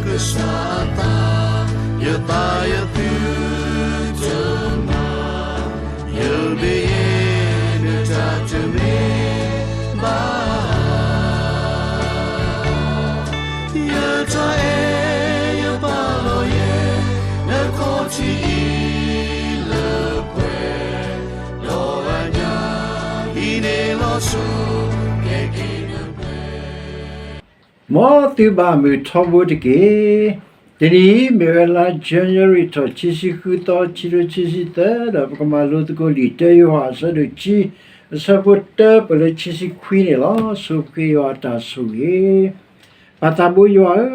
ကစၢ်အသး, ယသးယသုတမၤ, ယမ့ၢ်ယဲ နတၢ်တမ့ၢ်ဘၣ်. ယတၢ်အဲၣ်ယပာ်လီၤယဲ နခီၣ်ထံးအံၤလၢပှဲၤ, ဒီးအညၣ်အံၤန့ၣ်လီၤဆီ ကဲက့ၤနပှဲၤ မ်သုဘၣ်မုာ်ထီဘိတက့ၢ်. တနံၤအံၤ မ့ၢ်ဝဲလါ January ထီၣ် ခံဆံဃုသီ ခံကထိခံဆံသၢ ဒီးပကမၤလိသကိးလံာ်တၢယိၤဟၣ် အဆၢဒိၣ်ခံ အဆၢဖိတၢ ပၢၢ်လၢခံဆံခွံန့ၣ်လီၤ. ဆိပဃ့ယွၤအတၢ်ဆိၣ်ဂ့ၤ ပၢ်သးဘိယွၤဧၢ,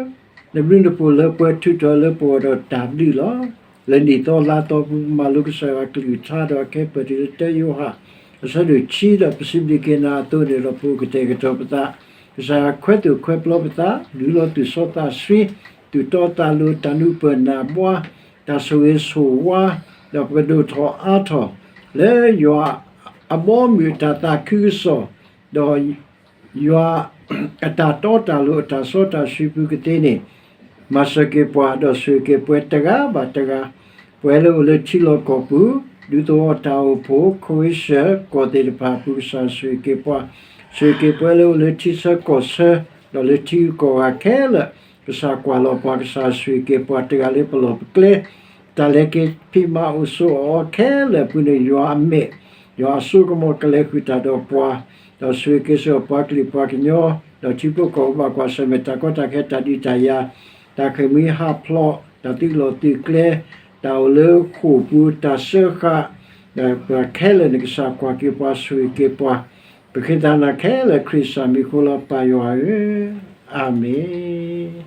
နဘျုးနဖှိၣ်လၢပှဲၤထုးထီၣ်လၢပဂီၢ်ဒီးတၢ်ဘျုးလီၤ. လၢနံၣ်သီလါသီပူၤ ပမၤလိကစၢ်ယွၤအကလုၢ်ကထါဒီးအခဲအံၤ ပတုၤလၢတၢယိၤဟၣ် အဆၢဒိၣ်ခံ ဒီးပစံးဘျုးက့ၤနၤအသိးန့ၣ်ဒီး ပအိၣ်ကတဲာ်ကတီၤပသး, ကစၢ်ယွၤခွဲးသိၣ်ခွဲးပျီပသး, လူလီၤသူၣ်စီသးဆှံ, သူၣ်တီသးလိၤ တၢ်နုာ်ပၢၢ်နၢ်ဘှါ, တၢ်ဆိၣ်ဂ့ၤဆိၣ်ဝါ, ဒီးပကဒိၣ်ထီၣ်အါထီၣ် လၢယွၤအဘီအမုၢ်အတၢ်သးခုကစီၣ်, ဒီး ယွၤအတၢ်တီတၢ်လိၤ အတၢ်စီတၢ်ဆှံပူၤကသ့န့ၣ်, မၤစၢၤက့ၤပှၤ ဒီးဆိၣ်ဂ့ၤက့ၤပှၤတဂၤဘၣ်တဂၤ, ပှၤလၢအိၣ်လၢထံလီၢ်ကီၢ်ပူၤ, ဒူသဝီတၢ်အိၣ်ဖှိၣ် ခိးဂ့ၤဆၢၣ် ကီၢ်သ့ၣ်တဖၣ်အပူၤ ကစၢ်ဆိၣ်ဂ့ၤက့ၤပှၤ, ဆိၣ်ဂ့ၤက့ၤပှၤလၢအိၣ်လၢထံဆၢကီၢ်ဆၢ, ဒီးလၢထံဂုၤကီၢ်ဂၤခဲလၢာ်, ကစၢ်ကွၢ်လီၤပှၤ ကစၢ်ဆိၣ်ဂ့ၤက့ၤပှၤတဂၤလၢပလီၢ်ပကျဲ, တၢ်လဲၤက့ၤဖံးမၤအိၣ်ဆိးအီၤခဲလၢာ်အပူၤန့ၣ် ယွၤအမဲာ်, ယွၤအစိကမီၤကလဲၤဃုာ်တၢ်ဒီးပှၤ, ဒီးဆိၣ်ဂ့ၤက့ၤဆူပှၤကလုာ်ပှၤကညီ, ဒီးထံဖိကီၢ်ဖိဘၣ်ကွၢ်ဆၢၣ်မဲာ်တၢ်ကီတၢ်ခဲတၢ်ဒုးတၢ်ယၤ, တၢ်ဃ့ၢ်မှံဟးဖျိး, တၢ်သုးလီၢ်သုးကျဲ, တၢ်အိၣ်လၢဃိာ်ပူၤ တၢ်စၢဃာ်, ဒီးပှၤခဲလၢာ်န့ၣ် ကစၢ်ကွၢ်က့ၤပှၤဆိၣ်ဂ့ၤက့ၤပှၤ, ပဃ့တၢ်နၤခဲလၢာ် ခရံာ်စၢ်မံၤအဃိလီၤ ပၢ်ယွၤဧၢ, အၤမ့ၣ်.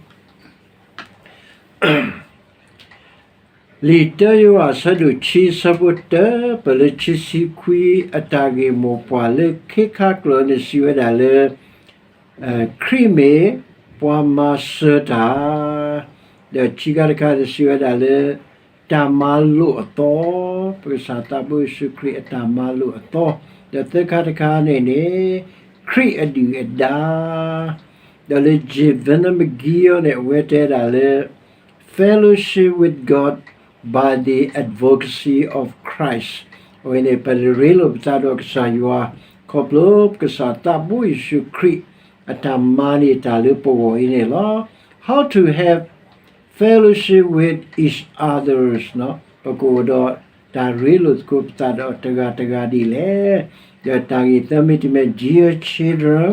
လံာ်တၢယိၤဟၣ်အဆၢဒိၣ်ခံ အဆၢဖိတၢ ပၢၢ်လၢခံဆံခွံ အတၢ်ဂ့ၢ်မိၢ်ပှၢ်လၢခံခါကျၢၢ်န့ၣ်စံးဝဲဒၣ်လၢ ခရံာ်မ့ၢ်ပှၤမၤစၢၤတၢ်, ဒီးခံခါတခါန့ၣ်စံးဝဲဒၣ်လၢ တၢ်မၤလိာ်အသီ, ပကစၢ်သးဘိယ့ၣ်ၡူးခရံာ်အတၢ်မၤလိာ်အသီ, ဒီးသၢခါတခါန့ၣ်န့ၣ် ခရံာ်အဒုၣ်အဒါ, ဒီးလၢ Jim Vernon McGee န့ၣ် အဝဲတဲဒၣ်လၢ fellowship with God by the advocacy of Christ. အဝဲန့ၣ် ပရ့လိာ်ပသးဒီးကစၢ်ယွၤ ခီဖျိပကစၢ်သးဘိယ့ၣ်ၡူးခရံာ် အတၢ်မၤန့ၢ်တၢ်လၢပဂီၢ်အံၤန့ၣ်လီၤ. How to have fellowship with each others ပကအိၣ်ဒီးတၢ်ရ့လိာ်သကိးပသးဒီးတဂၤတဂၤဒ်လဲၣ်. ဒီးတၢ်ဂ့ၢ်သၢမံၤတမံၤ Dear children,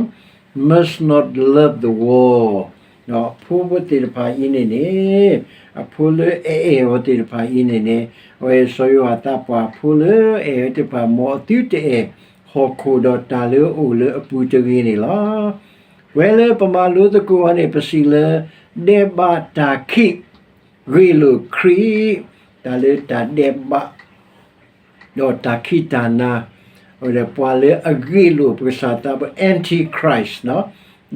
must not love the world. ဒီးအဖိဖိသ့ၣ်တဖၣ်အံၤန့ၣ်န့ၣ်, အဖိလၢအအဲၣ်အီၤသ့ၣ်တဖၣ်အံၤန့ၣ်န့ၣ်, အဝဲစီၤယိၤဟၣ်သးပှၢ် ဖိလၢအအဲၣ်အီၤသ့ၣ်တဖၣ် မ်အသုတအဲၣ်ဟီၣ်ခိၣ်ဒီးတၢ်လၢအအိၣ်လၢအပူၤတဂ့ၤန့ၣ်လီၤ. ပဝဲလၢပမၤလိသကိးအီၤန့ၣ် ပစံးလၢ ဒဲးဘးတၢ်ခံး ဂ့ၢ်လိာ်ခရံာ်, တၢ်လၢတၢ်ဒဲးဘး ဒီးတၢ်ခံးတၢ်နၤ, အဝဲဒၣ်ပှၤလၢအဂ့ၢ်လိာ်ပကစၢ်သးဘိ Antichrist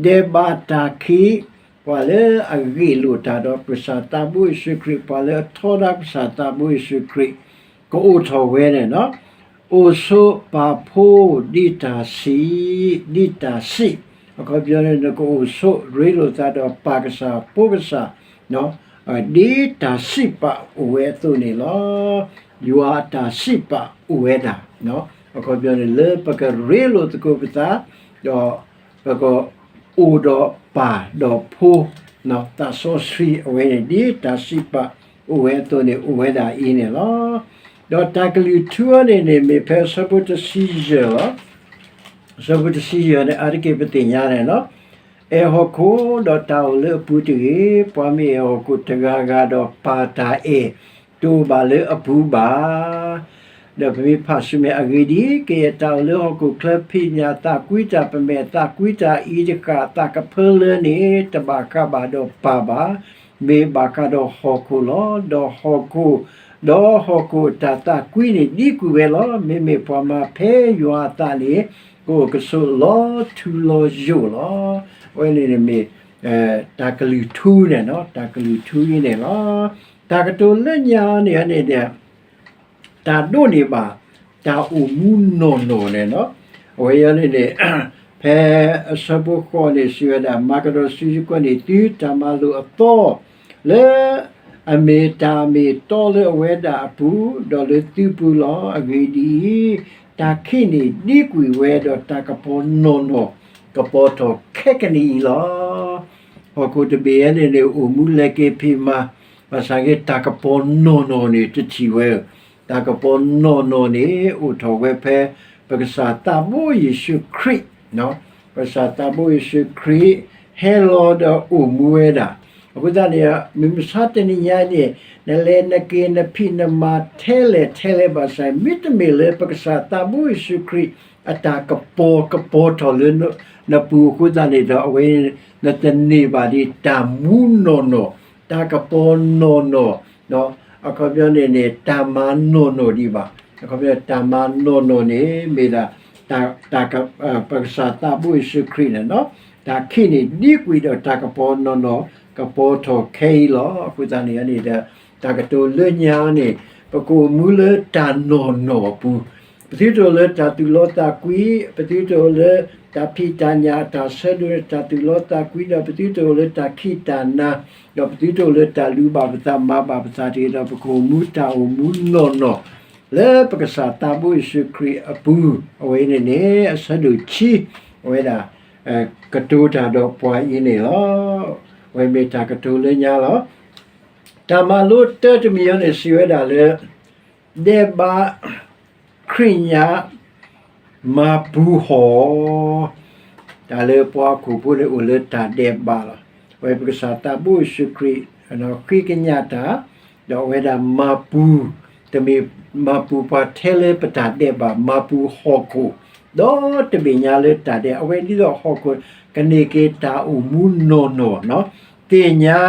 ဒဲးဘးတၢ်ခံး, ပှၤလၢအဂ့ၢ်လိာ်တၢ်ဒီးပကစၢ်သးဘိယ့ၣ်ၡူးခရံာ်, ပှၤလၢအထီဒါပကစၢ်သးဘိယ့ၣ်ၡူးခရံာ်, ကအိၣ်ထီၣ်ဝဲန့ၣ်, အိၣ်ဆိးပာ်ဖှိၣ်ဒ်တၢ်စံး, ဒ်တၢ်စံး, အခီပညီန့ၣ် နကအိၣ်ဆိးရ့လိာ်သးဒီးပၢ်ကစၢ်ဖိကစၢ် ဒ်တၢ်စံးပာ်အိၣ်ဝဲအသိးန့ၣ်လီၤ. ယွၤအတၢ်စံးပာ်အိၣ်ဝဲဒၣ်, အခီပညီန့ၣ် လၢပကရ့လိာ်သကိးပသး, ဒီးပကအိၣ်ဒီးပၢ်ဒီးဖိ, သးစီဆှံအဝဲန့ၣ် ဒ်တၢ်စံးပာ်အိၣ်ဝဲအသိးန့ၣ် အိၣ်ဝဲဒၣ်အံၤန့ၣ်လီၤ. ဒီးတၢ်ကလုၢ်ထူအီၤန့ၣ်န့ၣ် မ့ၢ်ဖဲအဆၢဖိတဆံယဲၢ်လီၤ. အဆၢဖိတဆံယဲၢ်န့ၣ် အါတက့ၢ်ပသ့ၣ်ညါန့ၣ်လီၤ. အဲၣ်ဟီၣ်ခိၣ်ဒီးတၢ်အိၣ်လၢအပူၤတဂ့ၤ, ပှၤမ့ၢ်အဲၣ်ဟီၣ်ခိၣ်တဂၤဂၤဒီး ပၢ်တၢ်အဲၣ်တအိၣ်ဘၣ်လၢအပူၤဘၣ်. ဒီးပမ့ၢ်ဖးဆူမဲာ် အဂ့ၢ်ဒ်အံၤ, ကယဲၢ်တၢ်အိၣ်လၢဟီၣ်ခိၣ်ချၢ ဖံးညၣ်သးကွံတၢ်, ပမဲာ်သးကွံတၢ်, အံၤတဃၣ်သးကဖၢလၢန့ၣ် တဘၣ်ဃးဘၣ်ဒီးပၢ်ဘၣ်, မ့ၢ်ဘၣ်ဃးဒီးဟီၣ်ခိၣ်လီၤ. ဒီးဟီၣ်ခိၣ်, ဒီးဟီၣ်ခိၣ်အတၢ်သးကွံန့ၣ် ဒံကွံာ်ဝဲလီၤ. မ့မ့ၢ်ပှၤမၤဖဲယွၤအသးန့ၣ် ကအိၣ်ကဆိးလီၤထူလီၤယိာ်လီၤ. အဝဲန့ၣ်မ့ၢ် တၢ်ကလုၢ်ထူန့ၣ်, တၢ်ကလုၢ်ထူအံၤန့ၣ်လီၤ. တၢ်ကတိၤလၢညါန့ၣ်န့ၣ် တၢ်ဒိးန့ၢ်ဘၣ် တၢ်အိၣ်မူနီၢ်နီၢ်န့ၣ်လီၤ. အဝဲအံၤန့ၣ်န့ၣ် ဖဲအဆၢဖိဃိးန့ၣ် စံးဝဲဒၣ်, မၤကဒီးစုစ့ၢ်ကီးန့ၢ်သု တၢ်မၤလိာ်အသီ, လၢအမ့ၢ်တၢ်အမ့ၢ်အတီလၢအဝဲဒၣ်အပူၤ, ဒီးလၢသုပူၤလီၤ. အဂ့ၢ်ဒ်အံၤ, တၢ်ခံးန့ၣ်ဒံကွံာ်ဝဲဒီးတၢ်ကပီၤနီၢ်နီၢ်, ကပီၤထီၣ်ခဲကနံၣ်အံၤလီၤ. ဟီၣ်ခိၣ်တဘ့ၣ်အံၤန့ၣ်န့ၣ် အိၣ်မူလဲၤက့ၤဖံးမၤ, ဘၣ်ဆၣ်က့ တၢ်ကပီၤနီၢ်နီၢ်န့ၣ် တထံၣ်ဝဲဧၢ. တၢ်ကပီၤနီၢ်နီၢ်န့ၣ် အိၣ်ထီၣ်ဝဲဖဲ ပကစၢ်သးဘိယ့ၣ်ၡူးခရံာ် ပကစၢ်သးဘိယ့ၣ်ၡူးခရံာ် ဟဲလီၤဒီးအိၣ်မူဝဲဒၣ်. အဃိသတးန့ၣ် မုၢ်မဆါတနံၤညါအံၤန့ၣ် နလဲၤနက့ၤနဖံးနမၤထဲလဲၣ်ထဲလဲၣ်ဘၣ်ဆၣ်, မ့တမ့ၢ်လၢပကစၢ်သးဘိယ့ၣ်ၡူးခရံာ် အတၢ်ကပီၤကပီၤထီၣ်လၢနပူၤအဃိသတးန့ၣ်ဒီး အဝဲ နတန့ၢ်ဘၣ်ဒံးတၢ်မူနီၢ်နီၢ်, တၢ်ကပီၤနီၢ်နီၢ်, အခီပညီန့ၣ်န့ၣ် တၢ်မၤနီၢ်နီၢ်ဒံးဘၣ်. အခီပညီ တၢ်မၤနီၢ်နီၢ်န့ၣ် မ့ၢ်ဒၣ် တၢ် ပကစၢ်သးဘိယ့ၣ်ၡူးခရံာ်န့ၣ်လီၤ. တၢ်ခံးန့ၣ်ဒံကွံာ်ဒီးတၢ်ကပီၤနီၢ်နီၢ်, ကပီၤထီၣ်ခဲအံၤလီၤ. အဃိသတးန့ၣ်န့ၣ်ဒီး တၢ်ကတိၤလၢညါန့ၣ် ပကအိၣ်မူလၢတၢ်နီၢ်နီၢ်အပူၤ, ပသုတအိၣ်လၢတၢ်သူၣ်လီသးကွံ, ပသုတအိၣ်လၢတၢ်ဖံးတၢ်ညၣ်အတၢ်ဆၢဒိၣ်န့ၣ် တၢ်သူၣ်လီသးကွံ, ဒီးပသုတအိၣ်လၢတၢ်ခံးတၢ်နၤ, ဒီးပသုတအိၣ်လၢတၢ်လူၤဘၣ်ပသးမၤဘၣ်ပသးတဂ့ၤ, ဒီးပကအိၣ်မူတၢ်အိၣ်မူနီၢ်နီၢ် လၢပကစၢ်သးဘိယ့ၣ်ၡူးခရံာ်အပူၤ, အဝဲန့ၣ်န့ၣ် အဆၢဒိၣ်ခံ အဝဲဒၣ် ကတိၤတၢ်ဒီးပှၤအံၤန့ၣ်လီၤ. အဝဲမ့ၢ်တၢ်ကတိၤလၢညါလီၤ. တၢ်မၤလိတၢတမံၤအံၤန့ၣ် စံးဝဲဒၣ်လၢ ဒဲးဘး ခရံာ်ညါ မၤပူၤဟီၣ်, တၢ်လၢပှၤဟီၣ်ခိၣ်ဖိန့ၣ်အိၣ်လၢတၢ်ဒဲးဘးလီၤ. အဝဲပကစၢ်သးဘိယ့ၣ်ၡူးခရံာ် ဃ့ကညးတၢ်, ဒီးအဝဲဒၣ်မၤပူၤ, တမ့ၢ်မၤပူၤပှၤထဲလၢပတၢ်ဒဲးဘး, မၤပူၤဟီၣ်ခိၣ် ဒီတဘ့ၣ်ညါလၢတၢ်ဒဲး, အဝဲဒ်သိးဟီၣ်ခိၣ်ကန့ၢ်က့ၤတၢ်အိၣ်မူနီၢ်နီၢ်, သ့ၣ်ညါ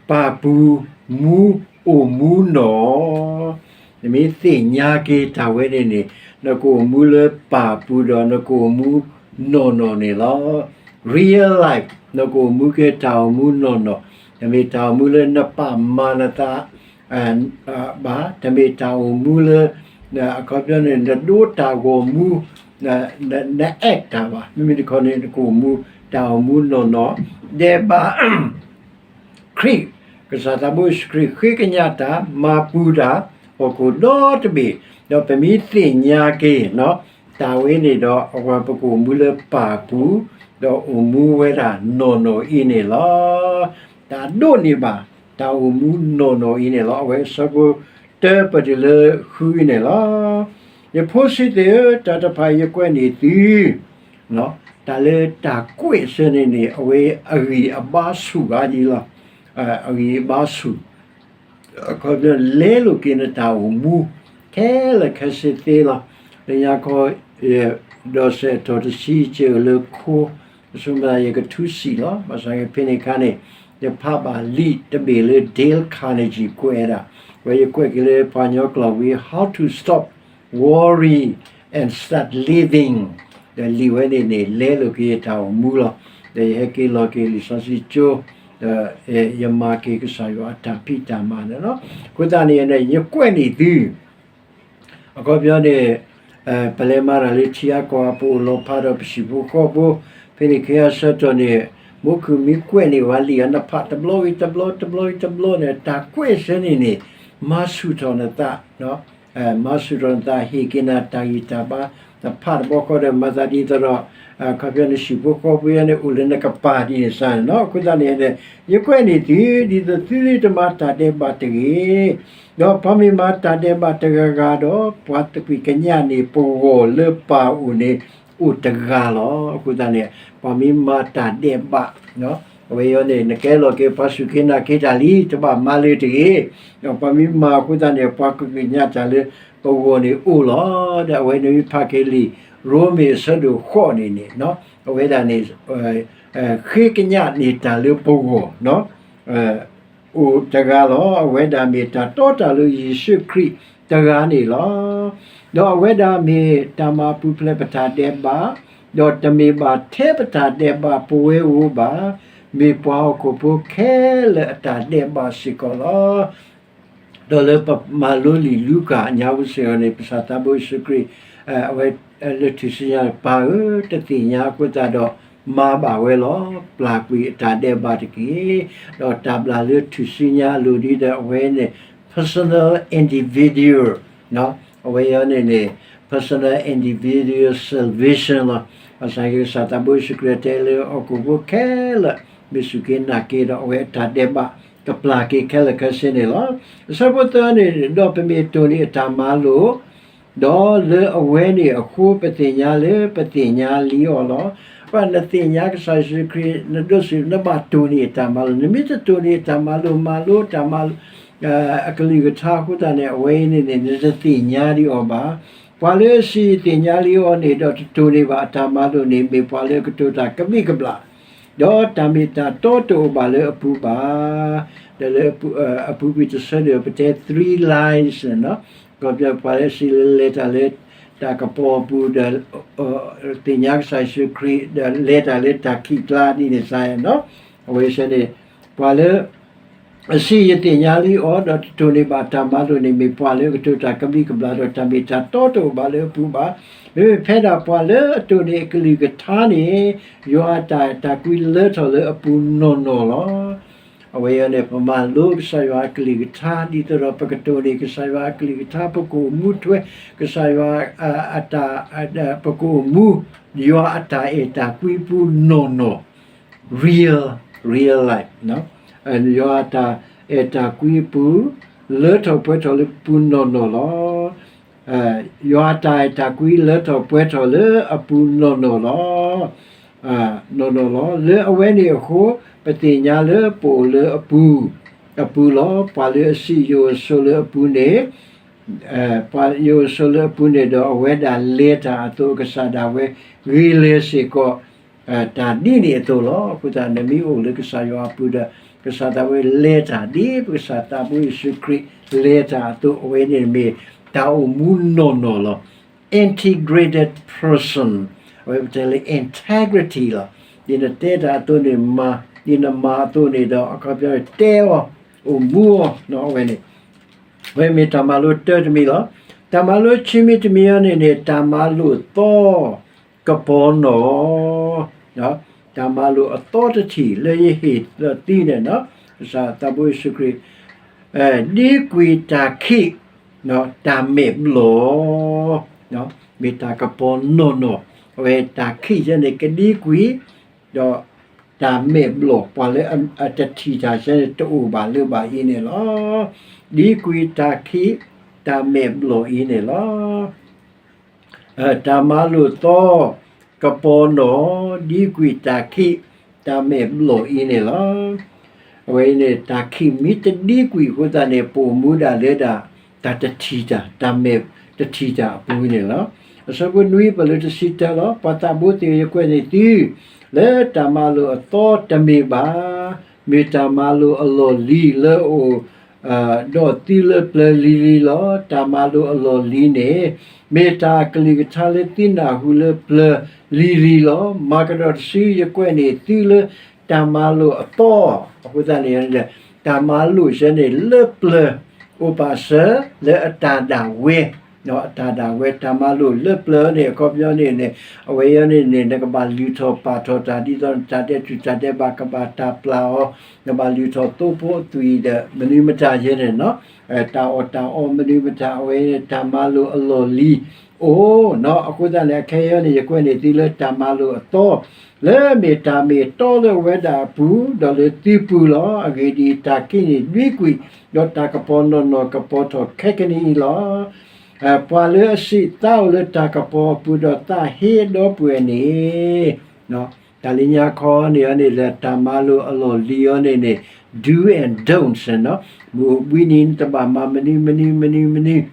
ပၢ်ပူၤမူအိၣ်မူနီၢ်, နမ့ၢ်သ့ၣ်ညါက့ၤတၢ်ဝဲန့ၣ်န့ၣ် နကအိၣ်မူလၢပၢ်ပူၤဒီး နကအိၣ်မူနီၢ်နီၢ်န့ၣ်လီၤ. Real life နကအိၣ်မူက့ၤတၢ်အိၣ်မူနီၢ်နီၢ်, တမ့ၢ်တၢ်အိၣ်မူလၢနပာ်မၤနသး ဘၣ်, တမ့ၢ်တၢ်အိၣ်မူလၢ အခီပညီန့ၣ် နဒိတၢ်ဂီၤမူ, န act တၢ်ဘၣ်. မ့မ့ၢ်တခီန့ၣ် နကအိၣ်မူတၢ်အိၣ်မူနီၢ်နီၢ်, ဒဲးဘး ခရံာ်, ကစၢ်သးဘိယ့ၣ်ၡူးခရံာ် ဃ့ကညးတၢ်, မၤပူၤတၢ်, ဟီၣ်ခိၣ်ဒီတဘ့ၣ်, ဒီးပမ့ၢ်သ့ၣ်ညါက့ၤ တၢ်ဝဲန့ၣ်ဒီး အဝဲပကအိၣ်မူလၢပၢ်ပူၤ, ဒီးအိၣ်မူဝဲဒၣ်နီၢ်နီၢ်အံၤန့ၣ်လီၤ. တၢ်ဒိးန့ၢ်ဘၣ် တၢ်အိၣ်မူနီၢ်နီၢ်အံၤန့ၣ်လီၤ. အဝဲအဆၢဖိတၢပတုၤလၢဃုန့ၣ်လီၤ. ယဖိဆံးသ့ၣ်ဧၢ, တၢ်တဖၣ်အံၤယကွဲးန့ၢ်သု, တၢ်လၢတၢ်ကွဲးဆၢန့ၣ်န့ၣ် အဝဲအဂံၢ်အဘါဆူၣ်ဂၤဒ်လီၤ. အဂံၢ်အဘါဆူၣ် အခီပညီ လဲလိာ်က့ၤနတၢ်အိၣ်မူ ခဲလၢာ်ခဲဆ့သ့လီၤ. လၢညါခီ ဒီးစဲးထီၣ်တဆံ ကဲအိၣ်လၢခိ ပဆိမိၣ်သး ယကထူစံၣ်လီၤ. ဘၣ်ဆၣ်ယဖဲန့ၣ်အခါန့ၣ် ယဖးဘၣ်လံာ်တဘ့ၣ်လၢ Dale Carnegie ကွဲးဒၣ်, ဝဲယကွဲးက့ၤလၢပှၤကညီကျိာ်ဝံၤ How to Stop Worry and Start Living, ဒီးလံာ်ဝဲန့ၣ်န့ၣ် လဲလိာ်က့ၤယတၢ်အိၣ်မူလီၤ. ဒီးယဟဲက့ၤလီၤက့ၤလံာ်စီဆှံကၠိ ဒီးယမၤက့ၤကစၢ်ယွၤအတၢ်ဖံးတၢ်မၤန့ၣ်လီၤ. အဃိသတးန့ၣ် ယကွဲးန့ၢ်သု အခီပညီန့ၣ် ပလဲၤမၤတၢ်လၢထံအါကီၢ် ပအိၣ်လီၤဖးဒီးပဟံၣ်ဖိဃီဖိ, ဖဲန့ၣ်ခ့အဆၢကတီၢ်န့ၣ် မ့ၢ်ခုၣ်မ့ၢ်ကွဲးန့ၢ်ဝဲလံာ်အါ နဖးတဘျီဝံၤတဘျီ တဘျီဝံၤတဘျီန့ၣ် တၢ်ကွဲးဆၢန့ၣ်န့ၣ် မၤဆူၣ်ထီၣ်နသး, မၤဆူၣ်ထီၣ်နသး ဟ့ၣ်က့ၤနၤတၢ်ဂံၢ်တၢ်ဘါ, နဖးတဘျီဃီဒီး မၤသးဒ်သိးဒီး အခီပညီနဟံၣ်ဖိဃီဖိယါန့ၣ် အိၣ်လၢနကပၤဒ်န့ၣ်စ့ၢ်န့ၣ်လီၤ. အဃိသတးန့ၣ် ယကွဲးန့ၢ်သု ဒ်သိးသုတမၤတၢ်ဒဲးဘးတဂ့ၤ. ဒီးပှၤမ့ၢ်မၤတၢ်ဒဲးဘးတဂၤဂၤဒီး ပှၤသကွံာ်ကညးန့ၢ်ပဂီၢ်လၢပၢ်အအိၣ်န့ၣ် အိၣ်တဂၤလီၤ. အဃိသတးန့ၣ် ပှၤမ့ၢ်မၤတၢ်ဒဲးဘး အဝဲအံၤန့ၣ် နကဲလီၤက့ၤပှၤစူၢ်က့ၤနာ်က့ၤတၢ်လံ တဘၣ်မၤလၢၤတဂ့ၤ. ဒီးပှၤမ့ၢ်မၤအဃိသတးန့ၣ် ပှၤသကွံာ်ကညးတၢ်လၢပဂီၢ်န့ၣ်အိၣ်လီၤ. ဒီးအဝဲန့ၣ်မ့ၢ်ဖးက့ၤလံာ် ရိမ့ၤအဆၢဒိၣ်ဃိးန့ၣ်န့ၣ် အဝဲဒၣ်န့ၣ် ဃ့ကညးန့ၢ်တၢ်လၢပဂီၢ် အိၣ်တဂၤလီၤ. အဝဲဒၣ်မ့ၢ်တၢ်တီတၢ်လိၤယ့ၣ်ၡူးခရံာ်တဂၤန့ၣ်လီၤ. ဒီးအဝဲဒၣ်မ့ၢ်တၢ်မၤပူၤဖျဲးပတၢ်ဒဲးဘး, ဒီးတမ့ၢ်ဘၣ်ထဲပတၢ်ဒဲးဘးပဝဲဧိၤဘၣ်, မ့ၢ်ပှၤဟီၣ်ခိၣ်ဖိခဲလၢာ်အတၢ်ဒဲးဘးစ့ၢ်ကီးလီၤ. ဒီးလၢပမၤလိလံာ်လူၤကၣ်ညါပူၤစ့ၢ်ကီးန့ၣ် ပကစၢ်သးဘိယ့ၣ်ၡူးခရံာ် အဝဲလၢထူၣ်စုညါ ပၢ်ဧၢ, တသ့ၣ်ညါအဃိသတးဒီး မၤဘၣ်ဝဲလီၤ. ပျၢ်ကွံာ်အတၢ်ဒဲးဘးတက့ၢ်. ဒီးတၢ်ဘျၣ်လၢထူၣ်စုညါအလိၤဒ်ဒီး အဝဲန့ၣ် personal individual အဝဲအံၤန့ၣ်န့ၣ် personal individual salvation လီၤ. ဘၣ်ဆၣ်က့ ကစၢ်သးဘိယ့ၣ်ၡူးခရံာ်တဲလၢဟီၣ်ခိၣ်ဖိခဲလၢာ် မ့ၢ်စူၢ်က့ၤနာ်က့ၤဒီး အဝဲအတၢ်ဒဲးဘး ကပျၢ်က့ၤခဲလၢာ်ခဲဆ့န့ၣ်လီၤ. အဆၢဖိသၢန့ၣ် ဒီးပမ့ၢ်တိၢ်န့ၢ်အတၢ်မၤလိာ် ဒီးလၢအဝဲန့ၣ်အဃိ ပသ့ၣ်ညါလၢပသ့ၣ်ညါလံအီၤလီၤ. ပှၤနသ့ၣ်ညါကစၢ်ယ့ၣ်ၡူးခရံာ် နဒိးစံး နဘၣ်တိၢ်န့ၢ်အတၢ်မၤလိာ်, နမ့ၢ်တတိၢ်န့ၢ်အတၢ်မၤလိာ် မၤလိတၢ်မၤလိာ် အကလုၢ်ကထါအဃိသတးန့ၣ် အဝဲအံၤန့ၣ်န့ၣ် နတသ့ၣ်ညါဒံးအီၤဘၣ်. ပှၤလၢအစံးယသ့ၣ်ညါလံအီၤန့ၣ် ဒီးတတိၢ်န့ၢ်ဘၣ်အတၢ်မၤလိာ်န့ၣ် မ့ၢ်ပှၤလၢအကတိၤတၢ်ကဘျံးကဘျၣ် ဒီးတၢ်မ့ၢ်တၢ်တီတအိၣ်ဘၣ်လၢအပူၤဘၣ်. ဒီးလၢအပူၤကွံာ်တဆၢန့ၣ် ပတဲ three lies န့ၣ်လီၤ. ကီၢ်ပယီၤပှၤလၢအစံးလၢလဲၤတၢ်လၢတၢ်ကပီၤအပူၤဒီး သ့ၣ်ညါကစၢ်ယ့ၣ်ၡူးခရံာ် ဒီးလဲၤတၢ်လၢတၢ်ခံးကျါဒ်န့ၣ်စ့ၢ်ကီးန့ၣ်လီၤ. အဝဲစ့ၢ်န့ၣ် ပှၤလၢ အစံးယသ့ၣ်ညါလံအီၤ ဒီးတတိၢ်န့ၢ်ဘၣ်တၢ်မၤလိာ်န့ၣ် မ့ၢ်ပှၤလၢအကတိၤတၢ်ကဘျံးကဘျၣ် ဒီးတၢ်မ့ၢ်တၢ်တီတအိၣ်ဘၣ်လၢအပူၤဘၣ်. မ့မ့ၢ်ဖဲဒၣ်ပှၤလၢအတိၢ်န့ၢ်အကလုၢ်ကထါန့ၣ် ယွၤအတၢ်အဲၣ်တၢ်ကွံလၢထီၣ်လၢအပူၤနီၢ်နီၢ်လီၤ. အဝဲအံၤန့ၣ် ပမၤလိကစၢ်ယွၤအကလုၢ်ကထါ ဒ်သိးဒီးပကတိၢ်န့ၢ်ကစၢ်ယွၤအကလုၢ်ကထါ ပကအိၣ်မူထွဲ ကစၢ်ယွၤအတၢ် ပကအိၣ်မူ ယွၤအတၢ်အဲၣ်တၢ်ကွံပူၤနီၢ်နီၢ် real, real life ယွၤအတၢ်အဲၣ်တၢ်ကွံအပူၤ လၢထီၣ်ပှဲၤထီၣ်လၢပူၤနီၢ်နီၢ်လီၤ. ယွၤအတၢ်အဲၣ်တၢ်ကွံလၢထီၣ်ပှဲၤထီၣ်လၢအပူၤနီၢ်နီၢ်လီၤ. နီၢ်နီၢ်လီၤ. လၢအဝဲန့ၣ်အဃိ ပသ့ၣ်ညါလၢပအိၣ်လၢအပူၤ အပူၤလီၤ. ပှၤလၢအစံးယအိၣ်ဆိးလၢအပူၤန့ၣ် ပှၤယအိၣ်ဆိးလၢအပူၤန့ၣ်ဒီး အဝဲဒၣ်လဲၤတၢ်အသိး ကစၢ်ဒၣ်ဝဲဂ့ၤလၢၤစ့ၢ်ကီး တၢ်ဒ်န့ၣ်အသိးလီၤ. အဃိသတး နမ့ၢ်အိၣ်လၢကစၢ်ယွၤအပူၤဒီး ကစၢ်သးဝဲလဲၤတၢ်ဒ်ပကစၢ်သးဘိယ့ၣ်ၡူးခရံာ်လဲၤတၢ်အသိး အဝဲန့ၣ်မ့ၢ်တၢ်အိၣ်မူနီၢ်နီၢ်လီၤ. Integrated person အဝဲပတဲလၢ integrity လီၤ. ဒ်နတဲတၢ်အသိးန့ၣ်မၤ, ဒ်နမၤအသိးန့ၣ်ဒီး အခီပညီတဲအီၤ အိၣ်မူအီၤ အဝဲန့ၣ် အဝဲမ့ၢ်တၢ်မၤလိတၢတမံၤလီၤ. တၢ်မၤလိခံမံၤတမံၤအံၤန့ၣ်န့ၣ် တၢ်မၤလိသီ ကပီၤနီၢ် တၢ်မၤလိာ်အသီတထံၣ်လၢယဟ့ၣ်လီၤသံန့ၣ် ကစၢ်သးဘိယ့ၣ်ၡူးခရံာ် ဒ်ကွံာ်တၢ်ခံး တၢ်မဲာ်ဘျီၣ် မ့ၢ်တၢ်ကပီၤနီၢ်နီၢ်, အဝဲတၢ်ခံးယဲန့ၣ် ကဒ်ကွံာ် ဒီးတၢ်မဲာ်ဘျီၣ် ပှၤလၢအတထံၣ်တၢ်ယဲန့ၣ် တအိၣ်ဘၣ်လၢၤဘၣ်အံၤန့ၣ်လီၤ. ဒ်ကွံာ်တၢ်ခံး တၢ်မဲာ်ဘျီၣ်အံၤန့ၣ်လီၤ. တၢ်မၤလိာ်သီ ကပီၤနီၢ် ဒ်ကွံာ်တၢ်ခံး တၢ်မဲာ်ဘျီၣ်အံၤန့ၣ်လီၤ. အဝဲအံၤန့ၣ် တၢ်ခံးမ့ၢ်တဒ်ကွံာ်အဃိသတးန့ၣ် ပအိၣ်မူဒၣ်လၢဒၣ် တၢ်တထံၣ်တၢ် တၢ်မဲာ်တထံၣ်တၢ်အပူၤန့ၣ်လီၤ. အဆၢဖိနွံ ပလၢတဆံတၢလီၤ. ပှၤသးဘိသ့ၣ်ဧၢ, ယကွဲးန့ၢ်သု လၢတၢ်မၤလိာ်အသီတမ့ၢ်ဘၣ်, မ့ၢ်တၢ်မၤလိာ်အလီၢ်လံၤလၢအအိၣ် ဒီးသုလၢပျၢၤလံၤလံၤလီၤ. တၢ်မၤလိာ်အလီၢ်လံၤန့ၣ် မ့ၢ်တၢ်အကလုၢ်ကထါလၢသုနၢ်ဟူလၢပျၢၤလံၤလံၤလီၤ. မၤကဒီးတစု ယကွဲးန့ၢ်သုလၢတၢ်မၤလိာ်အသီ အဃိသတးန့ၣ် တၢ်မၤလိာ်ယဲန့ၣ် လၢပျၢၤအိၣ်ပာ်စၢၤလၢအတၢ်ဒၣ်ဝဲ အတၢ်ဒၣ်ဝဲ တၢ်မၤလိာ်လၢပျၢၤန့ၣ် အခီပညီန့ၣ်န့ၣ် အဝဲအံၤန့ၣ်န့ၣ် နကဘၣ်လုၢ်ထီၣ်ပာ်ထီၣ်တၢ် ဒ်သိးနတၢ်ဒဲးတူၢ်တၢ်ဒဲးဘးကဘၣ်တၢ်ပျၢ်အီၤ, နဘၣ်လုၢ်ထီၣ်သိဖိအသွံၣ်ဒီး မနုၤမတၤယဲန့ၣ် တၢ်အီၣ်တၢ်အီမနုၤမတၤ အဝဲတၢ်မၤလိာ်အလီၢ်လံၤအိၣ်နီၤ. အဃိသတးန့ၣ် အခဲအံၤန့ၣ် ယကွဲးန့ၢ်သုလၢတၢ်မၤလိာ်အသီ လၢမ့ၢ်တၢ်မ့ၢ်တီလၢအဝဲဒၣ်အပူၤ ဒီးလၢသုပူၤလီၤ. အဂ့ၢ်ဒ်အံၤ, တၢ်ခံးန့ၣ်ဒွံကွံာ်, ဒီးတၢ်ကပီၤနီၢ်နီၢ်ကပီၤထီၣ်ခဲကနံၣ်အံၤလီၤ. ပှၤလၢအစံးသးအိၣ်လၢတၢ်ကပီၤအပူၤ ဒီးသးဟ့အဒီပုၢ်ဝဲၢ်န့ၣ် တၢ်လၢညါခီန့ၣ်န့ၣ် လၢတၢ်မၤလိာ်အလီၢ်လံၤအံၤန့ၣ်န့ၣ် do and don'ts နီၤ. မုၢ်အိၣ်ဘှံးနံၤနတဘၣ်မၤမနုၤမနုၤမနုၤမနုၤ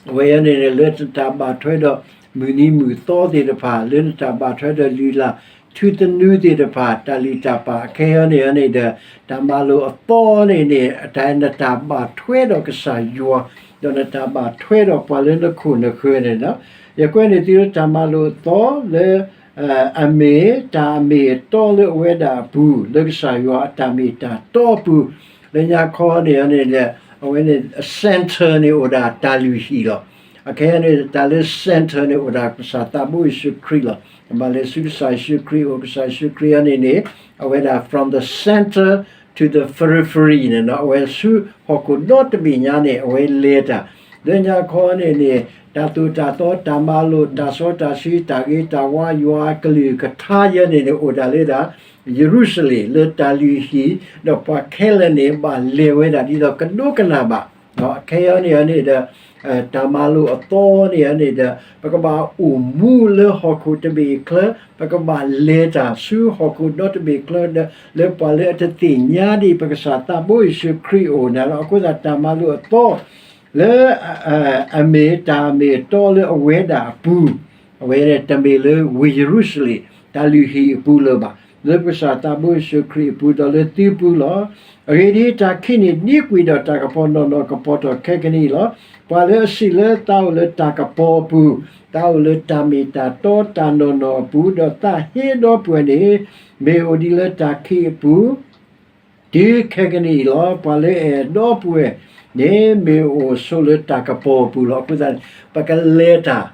အဝဲအံၤန့ၣ်န့ၣ် လၢနတၢ်ဘၣ်ထွဲဒီးမုၢ်နံၤမုၢ်သီသ့ၣ်တဖၣ်, လၢနတၢ်ဘၣ်ထွဲဒီးလုၢ်လၢ်ထူသနူသ့ၣ်တဖၣ်, တၢ်လုၢ်တၢ်ပာ်အခဲအံၤန့ၣ်န့ၣ်ဒီး တၢ်မၤလိာ်အသီန့ၣ်န့ၣ် တၢ်နတၢ်ဘၣ်ထွဲဒီးကစၢ်ယွၤ, ဒီးနတၢ်ဘၣ်ထွဲဒီးပှၤလၢနခိၣ်နဃၢၤန့ၣ်လီၤ. ယကွဲးန့ၢ်သုလၢတၢ်မၤလိာ်အသီလၢ အမ့ၢ်တၢ်အမ့ၢ်အတီလၢအဝဲဒၣ်အပူၤ, လၢကစၢ်ယွၤအတၢ်မ့ၢ်တၢ်တီအပူၤ, လၢညါခီန့ၣ်န့ၣ် အဝဲန့ၣ် center န့ၣ်အိၣ်ဒၣ်တၢ်လုၢ်ဟံၣ်လီၤ. အခဲအံၤန့ၣ် တၢ်လၢ center န့ၣ် အိၣ်ဒၣ်ကစၢ်သးဘိယ့ၣ်ၡူးခရံာ်လီၤ. နဘၣ်လဲၤဆူကစၢ်ယ့ၣ်ၡူးခရံာ်အအိၣ်, ကစၢ်ယ့ၣ်ၡူးခရံာ်အံၤန့ၣ်န့ၣ် အဝဲဒၣ် from the center to the periphery န့ၣ်လီၤ. အဝဲဆူဟီၣ်ခိၣ်ဒီတဘ့ၣ်ညါန့ၣ် အဝဲလဲၤတၢ် လၢညါခီန့ၣ်န့ၣ် တၢ်သိၣ်တၢ်သီ တၢ်မၤလိာ် တၢ်စီတၢ်ဆှံ တၢ်ဂ့ၤတၢ်ဝါ ယွၤအကလုၢ်ကထါယဲန့ၣ်န့ၣ် အိၣ်ဒၣ်လၢဒၣ် ယရူၤၡလ့ၣ် လၢတၢ်လုၢ်ဟံၣ်, ဒီးပှၤခဲလၢာ်န့ၣ် ဘၣ်လဲၤဝဲဒၣ်ဒ်သိးကဒိကနၣ်ဘၣ်. အခဲအံၤန့ၣ်န့ၣ်ဒီး တၢ်မၤလိာ်အသီန့ၣ်န့ၣ်ဒီး ပကဘၣ်အိၣ်မူလၢဟီၣ်ခိၣ်တဘ့ၣ်ချၢ, ပကဘၣ်လဲၤတၢ်ဆူဟီၣ်ခိၣ်ဒီတဘ့ၣ်ချၢဒီး လၢပှၤလၢအတသ့ၣ်ညါဒံးပကစၢ်သးဘိယ့ၣ်ၡူးခရံာ်အအိၣ်န့ၣ်လီၤ. အဃိသတးတၢ်မၤလိာ်အသီ လၢ အမ့ၢ်တၢ်မ့ၢ်အတီလၢအဝဲဒၣ်အပူၤ, အဝဲန့ၣ်တမ့ၢ်လၢဝ့ၢ်ယရူၤၡလ့ၣ် တၢ်လုၢ်ဟံၣ်အပူၤလၢၤဘၣ်, လၢပကစၢ်သးဘိယ့ၣ်ၡူးခရံာ်အပူၤ ဒီးလၢသုပူၤလီၤ. အဂ့ၢ်ဒ်အံၤ, တၢ်ခံးန့ၣ်ဒံကွံာ်ဒီးတၢ်ကပီၤနီၢ်နီၢ်ကပီၤထီၣ်ခဲကနံၣ်အံၤလီၤ. ပှၤလၢအဆံးလၢသးအိၣ်လၢတၢ်ကပီၤအပူၤ, သးအိၣ်လၢတၢ်မ့ၢ်တၢ်တီတၢ်နီၢ်နီၢ်အပူၤ, ဒီးသးဟ့ဒီပုၢ်ဝဲၢ်န့ၣ် မ့ၢ်အိၣ်ဒံးလၢတၢ်ခံးအပူၤ တုၤခဲကနံၣ်အံၤလီၤ. ပှၤလၢအအဲၣ်ဒီပုၢ်ဝဲၢ်န့ၣ် မ့ၢ်အိၣ်ဆိးလၢတၢ်ကပီၤအပူၤလီၤ. အဃိသတးန့ၣ် ပကလဲၤတၢ်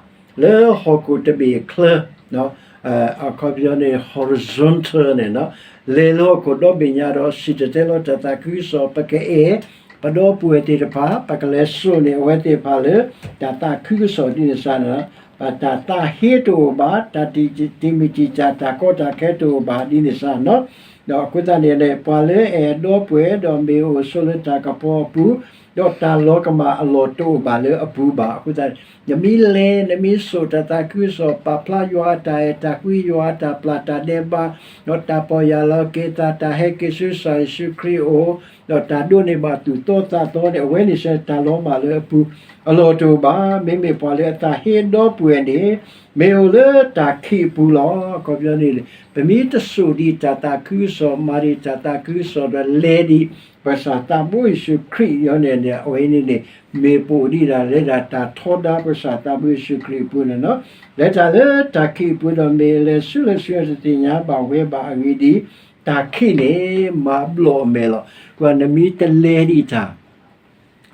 လၢဟီၣ်ခိၣ်တဘ့ၣ်အချၢ, အခီပညီန့ၣ် horizontal န့ၣ်, လဲၤလၢဟီၣ်ခိၣ်ဒီဘ့ၣ်ညါဒီး စံၣ်တဲၤတဲလီၤတၢ်သးခုကစီၣ်, ပကအဲၣ်ပဒီပုၢ်ဝဲၢ်သ့ၣ်တဖၣ်, ပကလဲၤစိာ်န့ၢ်အဝဲသ့ၣ်တဖၣ်လၢ တၢ်သးခုကစီၣ်ဒ်န့ၣ်စ့ၢ်န့ၣ်, တၢ်သးဟ့တအိၣ်ဘၣ်, တၢ်တံာ်မုၢ်တံာ်တာ် တၢ်ကီတၢ်ခဲတအိၣ်ဘၣ်ဒ်န့ၣ်စ့ၢ်န့ၣ်. ဒီးအဃိသတးန့ၣ် ပှၤလၢအအဲၣ်ဒီပုၢ်ဝဲၢ်ဒီးမ့ၢ်အိၣ်ဆိးလၢတၢ်ကပီၤအပူၤ, ဒီးတၢ်လီၤကမၣ်အလီၢ်တအိၣ်ဘၣ်လၢအပူၤဘၣ်. အဃိသတး နမ့ၢ်လဲၤ နမ့ၢ်စိာ်တၢ်သးခုကစီၣ်, ပာ်ဖျါယွၤအတၢ်အဲၣ်တၢ်ကွံ, ယွၤအတၢ်ပျၢ်တၢ်ဒဲးဘး, ဒီးတၢ်ပီၢ်ယၢ်လီၤက့ၤသး, တၢ်ဟဲက့ၤဆူကစၢ်ယ့ၣ်ၡူးခရံာ်အအိၣ်, ဒီးတၢ်ဒိးန့ၢ်ဘၣ်သူၣ်သီသးသီန့ၣ် အဝဲန့ၣ်စ့ၢ် တၢ်လီၤမၢ်လၢအပူၤအလီၢ်တအိၣ်ဘၣ်. မ့မ့ၢ်ပှၤလၢအသးဟ့ဒီပုၢ်ဝဲၢ်န့ၣ် မ့ၢ်အိၣ်လၢတၢ်ခံးအပူၤလီၤ. အခီပညီန့ၣ် ပမ့ၢ်တစိာ်ဒံးတၢ်သးခုကစီၣ်, မၤဒံးတၢ်သးခုကစီၣ်ဒီးလဲၤဒံး ပကစၢ်သးဘိယ့ၣ်ၡူးခရံာ်အံၤန့ၣ်န့ၣ် အဝဲန့ၣ်န့ၣ် မ့ၢ်ပအိၣ်ဒံးဒၣ်လၢဒၣ်တၢ်ထီဒါပကစၢ်သးဘိယ့ၣ်ၡူးခရံာ်အပူၤန့ၣ်လီၤ. လဲၤတၢ်လၢတၢ်ခံးအပူၤဒီး မ့ၢ်အလဲၤဆူလဲၤဆူ တသ့ၣ်ညါဘၣ်ဝဲဘၣ်အဂ့ၢ်ဒ်အံၤ, တၢ်ခံးန့ၣ် မၤဘျီၣ်အမဲာ်လီၤ. ကွၢ် နမ့ၢ်တလဲၤဒံးတၢ်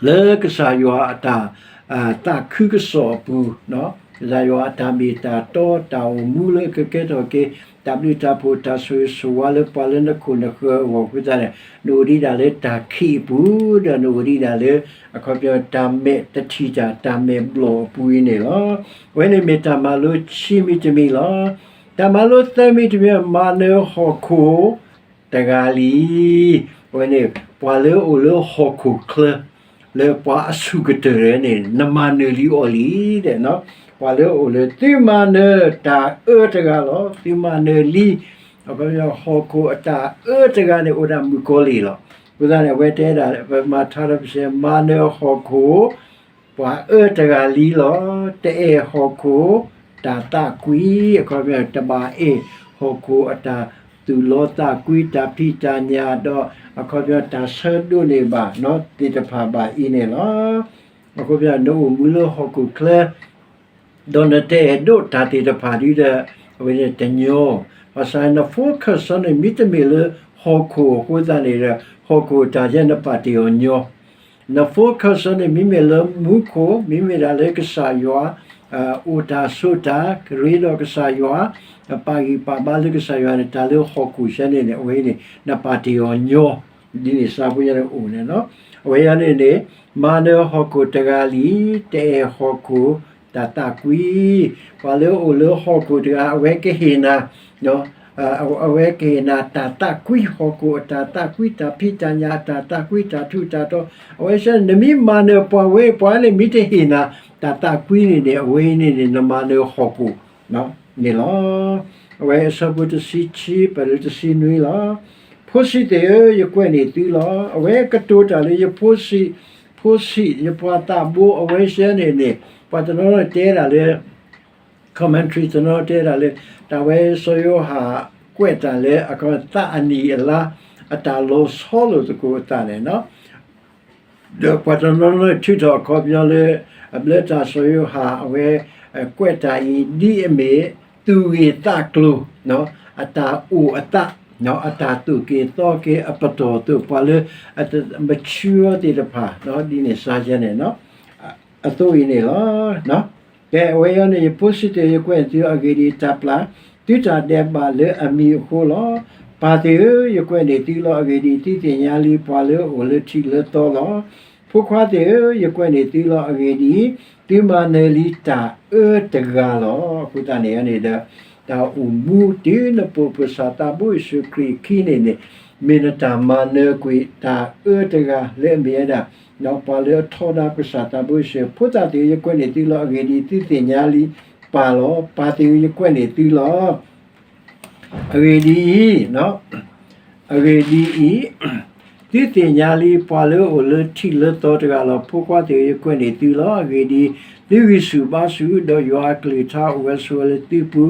လၢကစၢ်ယွၤအတၢ် သးခုကစီၣ်အပူၤ, ကစၢ်ယွၤအတၢ်မ့ၢ်တၢ်တီ တၢ်အိၣ်မူလၢအကကဲထီၣ်က့ၤ တၢ်ဘျုးတၢ်ဖှိၣ် တၢ်ဆိၣ်ဂ့ၤဆိၣ်ဝါလၢပှၤလၢနခိၣ်နဃၢၤအဂီၢ်အဃိသတးန့ၣ် နအိၣ်ဒံးဒၣ်လၢတၢ်ခံးအပူၤ ဒီးနအိၣ်ဒံးဒၣ်လၢ အခီပညီ တၢ်မဲာ်တထံၣ်တၢ် တၢ်မဲာ်ဘျီၣ်အပူၤအံၤန့ၣ်လီၤ. အဝဲန့ၣ်မ့ၢ်တၢ်မၤလိခံမံၤတမံၤလီၤ. တၢ်မၤလိသၢမံၤတမံၤ မၤနၢၤဟီၣ်ခိၣ် တဂၤလံ. အဝဲန့ၣ် ပှၤလၢအအိၣ်လၢဟီၣ်ခိၣ်ချၢ လၢပှၤအဆူၣ်ကတၢၢ်န့ၣ် နမၤနၢၤလံအီၤလံဒီး, ပှၤလၢအအိၣ်လၢ သုမၤနၢၤတၢ်အၢတဂၤလီၤ. သုမၤနၢၤလံ. အခီပညီ ဟီၣ်ခိၣ်အတၢ်အၢတဂၤန့ၣ် အိၣ်ဒၣ်မုၣ်ကီၤလံၢ်လီၤ. အဃိသတးန့ၣ် အဝဲတဲဒၣ် ပမၤထါဒီးပစဲး မၤနၢၤဟီၣ်ခိၣ် ပှၤအၢတဂၤလံလီၤ. တအဲၣ်ဟီၣ်ခိၣ်တၢ်သးကွံ, အခီပညီ တဘၣ်အဲၣ်ဟီၣ်ခိၣ်အတၢ်သူၣ်လီသးကွံ တၢ်ဖံးတၢ်ညၣ်ဒီး အခီပညီ တၢ်ဆၢဒိးန့ၢ်ဘၣ်သ့ၣ်တဖၣ်ဘၣ်အံၤန့ၣ်လီၤ. အခီပညီ နအိၣ်မူလၢဟီၣ်ခိၣ်ချၢ ဒီးနတအဲၣ်ဒိးတၢ်သ့ၣ်တဖၣ်ဒီး အဝဲန့ၣ်တညီ, ဘၣ်ဆၣ်န focus န့ၣ် မ့တမ့ၢ်လၢဟီၣ်ခိၣ်အဃိသတးန့ၣ်ဒီး ဟီၣ်ခိၣ်တၢ်ယဲနပာ်တ့ၢ်အီၤညီ, န focus န့ၣ် မ့မ့ၢ်လၢမူခိၣ် မ့မ့ၢ်ဒၣ်လၢကစၢ်ယွၤ အိၣ်တၢ်ဆိးတၢ် ကရ့ဒီးကစၢ်ယွၤ ပာ်ဂံၢ်ပာ်ဘါလၢကစၢ်ယွၤန့ၣ် တၢ်လၢဟီၣ်ခိၣ်ဆၢန့ၣ်န့ၣ် အဝဲန့ၣ် နပာ်တ့ၢ်အီၤညီ, ဒ်န့ၣ်စ့ၢ်ဖိညါန့ၣ်အိၣ်န့ၣ်လီၤ. အဝဲညါန့ၣ်န့ၣ် မၤနၢၤဟီၣ်ခိၣ်တဂၤလံ, တအဲၣ်ဟီၣ်ခိၣ်တၢ်သးကွံ, ပှၤလၢအအိၣ်လၢဟီၣ်ခိၣ်တဂၤ အဝဲကဟ့ၣ်နၤ အဝဲကဟ့ၣ်နၤတၢ်သးကွံ ဟီၣ်ခိၣ်အတၢ်သးကွံ တၢ်ဖံးတၢ်ညၣ်အတၢ်သးကွံ တၢ်ထူးတၢ်တီၤ, အဝဲဆၢ နမ့ၢ်မၤနၢၤပှၤဝဲ ပှၤန့ၣ်မ့ၢ်တဟ့ၣ်နၤတၢ်သးကွံန့ၣ်န့ၣ် အဝဲန့ၣ်န့ၣ် နမၤနၢၤဟီၣ်ခိၣ်န့ၣ်လီၤ. အဝဲအဆၢဖိတဆံခံ ပလၢတဆံနွံလီၤ. ဖိဆံးသ့ၣ်ဧၢ, ယကွဲးန့ၢ်သုလီၤ. အဝဲကတိၤတၢ်လၢယဖိဆံး, ဖိဆံး ယပှၤသးဘိ အဝဲဆၢန့ၣ်န့ၣ် ပှၤတနီၤနီၤတဲဒၣ်လၢ commentary တနီၤတဲဒၣ်လၢ တၢ်ဝဲစီၤယိၤဟၣ်ကွဲးတၢ်လၢ အခီပညီ သးအနံၣ်အလါ အတၢ်လီၤဆီလိာ်သကိးအသးန့ၣ်လီၤ. ဒီးပှၤတနီၤနီၤထုးထီၣ်အခီပညီလၢ အဘျၢတၢ်စီၤယိၤဟၣ် အဝဲကွဲးတၢ်အံၤ ဒ်အမ့ၢ်သူၣ်ဂ့ၢ်သးကျိၤ အတၢ်အိၣ်အသး အတၢ်သိၣ်က့ၤသီက့ၤအပတီၢ်အသိး ပှၤလၢအ mature သ့ၣ်တဖၣ် ဒ်န့ၣ်စ့ၢ်ကီးန့ၣ်လီၤ. အသိးအံၤန့ၣ်လီၤ. ကဲ အဝဲအံၤန့ၣ် ယဖိဆံးသ့ၣ်ဧၢ ယကွဲးန့ၢ်သုအဂ့ၢ်ဒ်အံၤ, တၢ်ပျၢ်သုတၢ်ဒဲးဘးလၢအမံၤအဃိလီၤ. ပၢ်သ့ၣ်ဧၢ ယကွဲးန့ၢ်သုလီၤ. အဂ့ၢ်ဒ်အံၤ, သုသ့ၣ်ညါလံပှၤလၢအအိၣ်လၢထံးလၢသီလီၤ. ဖိခွါသ့ၣ်ဧၢ, ယကွဲးန့ၢ်သုလီၤ. အဂ့ၢ်ဒ်အံၤ, သုမၤနၢၤလံတၢ်အၢတဂၤလီၤ. အဃိသတးန့ၣ်န့ၣ်ဒီး တၢ်အိၣ်မူတုၤနပိာ်ပကစၢ်သးဘိယ့ၣ်ၡူးခရံာ်အခံန့ၣ်န့ၣ်, မ့ၢ်နတၢ်မၤနၢၤကွံာ်တၢ်အၢတဂၤလၢအမ့ၢ်ဝဲဒၣ် ပှၤလၢအထီဒါပကစၢ်သးဘိယ့ၣ်ၡူး, ဖိသၣ်သ့ၣ်ဧၢ, ယကွဲးန့ၢ်သုလီၤ. အဂ့ၢ်ဒ်အံၤ, သုသ့ၣ်ညါလံပၢ်လီၤ. ပၢ်သ့ၣ်ဧၢ, ယကွဲးန့ၢ်သုလီၤ. အဂ့ၢ်ဒ်အံၤ, အဂ့ၢ်ဒ်အံၤ, သုသ့ၣ်ညါလံပှၤလၢအအိၣ်လၢထံးလၢသီတဂၤလီၤ. ဖိခွါသ့ၣ်ဧၢ, ယကွဲးန့ၢ်သုလီၤ. အဂ့ၢ်ဒ်အံၤ, သုဂံၢ်ဆူၣ်ဘါဆူၣ်, ဒီးယွၤအကလုၢ်ကထါအိၣ်ဝဲဆိးဝဲလၢသုပူ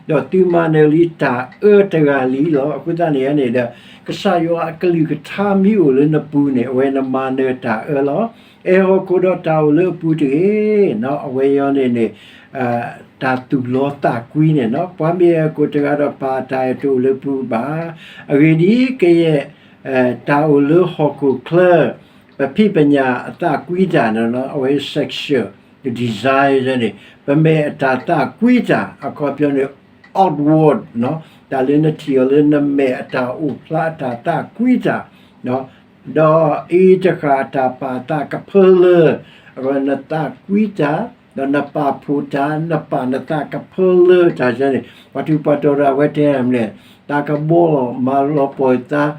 ၤ, ဒီးသုမၤနၢၤလံတၢ်အၢတဂၤလံလီၤ. အဃိသတးန့ၣ်န့ၣ်ဒီး ကစၢ်ယွၤအကလုၢ်ကထါမ့ၢ်အိၣ်လၢနပူၤန့ၣ် အဝဲနမၤနၢၤတၢ်အၢလီၤ. အဲၣ်ဟီၣ်ခိၣ်ဒီးတၢ်အိၣ်လၢအပူၤတဂ့ၤ, အဝဲအံၤန့ၣ်န့ၣ် တၢ်သူၣ်လီသးကွံန့ၣ်လီၤ. ပှၤမ့ၢ်အဲၣ်ဟီၣ်ခိၣ်တဂၤဒီး ပၢ်အတၢ်အဲၣ်တအိၣ်လၢပူၤဘၣ်. အဂ့ၢ်ဒ်အံၤ, ကယဲၢ် တၢ်အိၣ်လၢဟီၣ်ခိၣ်ချၢ ပဖံးပညၣ်အသးကွံတၢ်န့ၣ်လီၤ. အဝဲ sexual desire န့ၣ် ပမဲာ်အတၢ်သးကွံတၢ်, အခီပညီန့ၣ် outward တၢ်လၢနထံၣ်အီၤလၢနမဲာ်အတၢ်အိၣ်ဖျါအတၢ်သးကွံတၢ်, ဒီးအံၤတဃၣ်အတၢ်ပာ်သးကဖၢလၢ, အဝဲနသးကွံတၢ်, ဒီးနပာ်ဖှိၣ်တၢ်, နပာ်နသးကဖၢလၢတၢ်န့ၣ်, ပှၤထူးပှၤတီၤဒီးအဝဲတဲမနုၤလဲၣ်, တၢ်ကဘီလီၤမၤလီၤပှီၢ်သး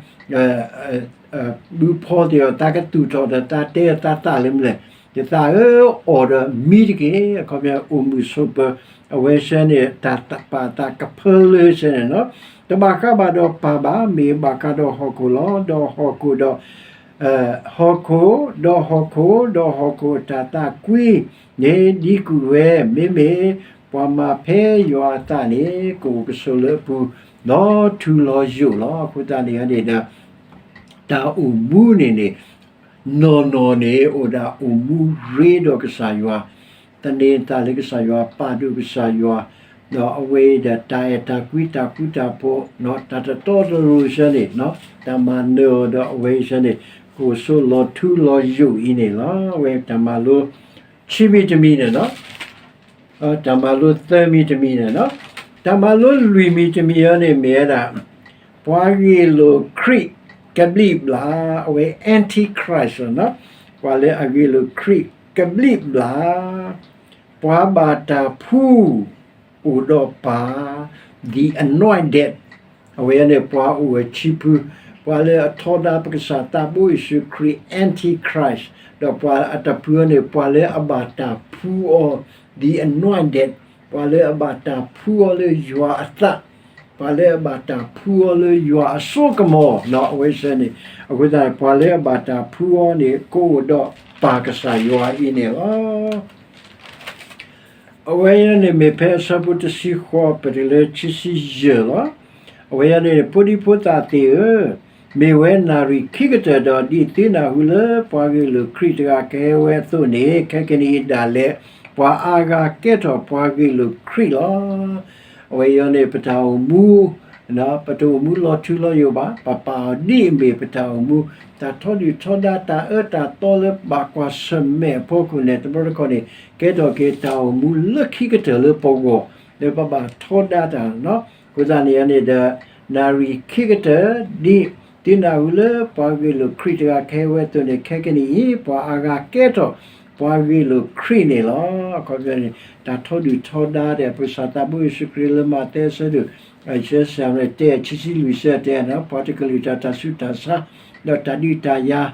ဘုဖီသ့ၣ်အီၤ တၢ်ကသူၣ်ထီၣ်ဒီးတၢ်တဲအသးသးလၢမနုၤလဲၣ်, ယသးဧၢ, အီၣ်ဒီးမံတက့ၢ်, အခီပညီအိၣ်မုာ်ဆိးပၢၤ, အဝဲဆၢန့ၣ် တၢ်ပာ်သးကဖၢလၢဆၢန့ၣ်လီၤ. တဘၣ်ဃးဘၣ်ဒီးပၢ်ဘၣ်, မ့ၢ်ဘၣ်ဃးဒီးဟီၣ်ခိၣ်လီၤ. ဒီးဟီၣ်ခိၣ်ဒီး ဟီၣ်ခိၣ်, ဒီးဟီၣ်ခိၣ်, ဒီးဟီၣ်ခိၣ်အတၢ်သးကွံန့ၣ် ဒံကွံာ်ဝဲ, မ့မ့ၢ်ပှၤမၤဖဲယွၤအသးန့ၣ် ကအိၣ်ကဆိးလၢအပူၤ လီၤထူလီၤယိာ်လီၤ. အဃိသတးန့ၣ်န့ၣ်ဒီး တၢ်အိၣ်မူန့ၣ်န့ၣ် နီၢ်နီၢ်န့ၣ် အိၣ်ဒၣ်အိၣ်မူရ့ဒီးကစၢ်ယွၤ, သန့ၤသးလၢကစၢ်ယွၤ, ပာ်ဒိၣ်ကစၢ်ယွၤ, ဒီးအဝဲအံၤဒီးတၢ်အဲၣ်တၢ်ကွံ တၢ်ဃူတၢ်ဖိး, တၢ်တတီတလိၤဆၢန့ၣ်, တၢ်မၤနၢၤအီၤဒီးအဝဲအံၤဆၢန့ၣ် ကအိၣ်ဆိးလီၤထူလီၤယိာ်အံၤန့ၣ်လီၤ. အဝဲတၢ်မၤလိ ခံမံၤတမံၤန့ၣ်လီၤ. တၢ်မၤလိသၢမံၤတမံၤန့ၣ်လီၤ. တၢ်မၤလိလွံၢ်မံၤတမံၤအံၤန့ၣ်မ့ၢ်ဝဲဒၣ် ပှၤဂ့ၢ်လိာ်ခရံာ်ကဘျံးဘျၣ်, အဝဲ Antichrist လီၤ. ပှၤလၢအဂ့ၢ်လိာ်ခရံာ်ကဘျံးဘျၣ်, ပှၤဘၣ်တၢ်ဖှူ အိၣ်ဒီးပၢ်, the anointed, အဝဲန့ၣ် ပှၤအိၣ်ဝဲဆံဖု, ပှၤလၢအထီဒါပကစၢ်သးဘိယ့ၣ်ၡူးခရံာ် Antichrist, ဒီးပှၤအတဖုန့ၣ် ပှၤလၢအဘၣ်တၢ်ဖှူအီၤ, the anointed, ပှၤလၢအဘၣ်တၢ်ဖှူအီၤလၢယွၤအသး, ပှၤလၢအဘၣ်တၢ်ဖှူအီၤလၢယွၤအစိကမီၤ, အဝဲဆၢန့ၣ်, အဃိသတး ပှၤလၢအဘၣ်တၢ်ဖှူအီၤန့ၣ် ကအိၣ်ဒီးပၢ်ကစၢ်ယွၤအံၤန့ၣ်လီၤ. အဝဲအံၤန့ၣ်မ့ၢ်ဖဲအဆၢဖိတဆံဃိး ပတုၤလၢခံဆံယဲၢ်လီၤ. အဝဲအံၤန့ၣ် ဖိဒံဖိသၣ်သ့ၣ်ဧၢ, မ့ၢ်ဝဲနၣ်ရံၣ်ခံကတၢၢ်ဒီး ဒ်သုနၢ်ဟူလၢပှၤဂ့ၢ်လိာ်ခရံာ်တဂၤကဟဲဝဲအသိးန့ၣ် ခဲကနံၣ်အံၤဒၣ်လဲာ် ပှၤအါဂၤကဲထီၣ်ပှၤဂ့ၢ်လိာ်ခရံာ်လီၤ. အဝဲအံၤန့ၣ် ပတၢ်အိၣ်မူ ပတအိၣ်မူလီၤထူလီၤယိာ်ဘၣ်, ပပာ်အီၤဒ်အမ့ၢ်ပတၢ်အိၣ်မူ, တၢ်ထီဒုၣ်ထီဒါ တၢ်အၢတၢ်သီလၢဘၣ်ကွၢ်ဆၢၣ်မဲာ်အဖီခိၣ်န့ၣ် တဘျီတခီၣ်န့ၣ် ကဲထီၣ်က့ၤတၢ်အိၣ်မူလၢခံကတၢၢ်လၢပဂီၢ်, လၢပဘၣ်ထီဒါတၢ်လီၤ. အဃိသတးန့ၣ်န့ၣ်ဒီး နၣ်ရံၣ်ခံကတၢၢ် ဒ်သုနၢ်ဟူလၢပှၤဂ့ၢ်လိာ်ခရံာ်တဂၤကဟဲဝဲအသိးန့ၣ် ခဲကနံၣ်အံၤ ပှၤအါဂၤကဲထီၣ် ပှၤဂ့ၢ်လိာ်ခရံာ်န့ၣ်လီၤ. အခီပညီန့ၣ် တၢ်ထီဒုၣ်ထီဒါဒီး ပကစၢ်သးဘိယ့ၣ်ၡူးခရံာ်လၢမးသဲအဆၢဒိၣ် ဆၢစၢ်န့ၣ် တဲဆံဆံလွံၢ်ဆၢတဲန့ၣ် ပှၤတကလုာ်တၢ်တၢ်ဆူးတၢ်ဆါ ဒီးတၢ်ဒုးတၢ်ယၤ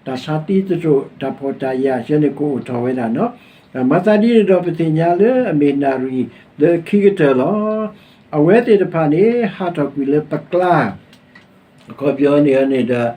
တၢ်ဆါသံသတြိာ် တၢ်ဖှီၣ်တၢ်ယာ်ဆၢန့ၣ် ကအိၣ်ထီၣ်ဝဲဒၣ်လီၤ. မၤသးဒ်န့ၣ်ဒီး ပသ့ၣ်ညါလၢအမ့ၢ်နၣ်ရံၣ်လၢခံကတၢၢ်လီၤ. အဝဲသ့ၣ်တဖၣ်န့ၣ် ဟးထီၣ်ကွံာ်လၢပကျါ အခီပညီန့ၣ်န့ၣ်ဒီး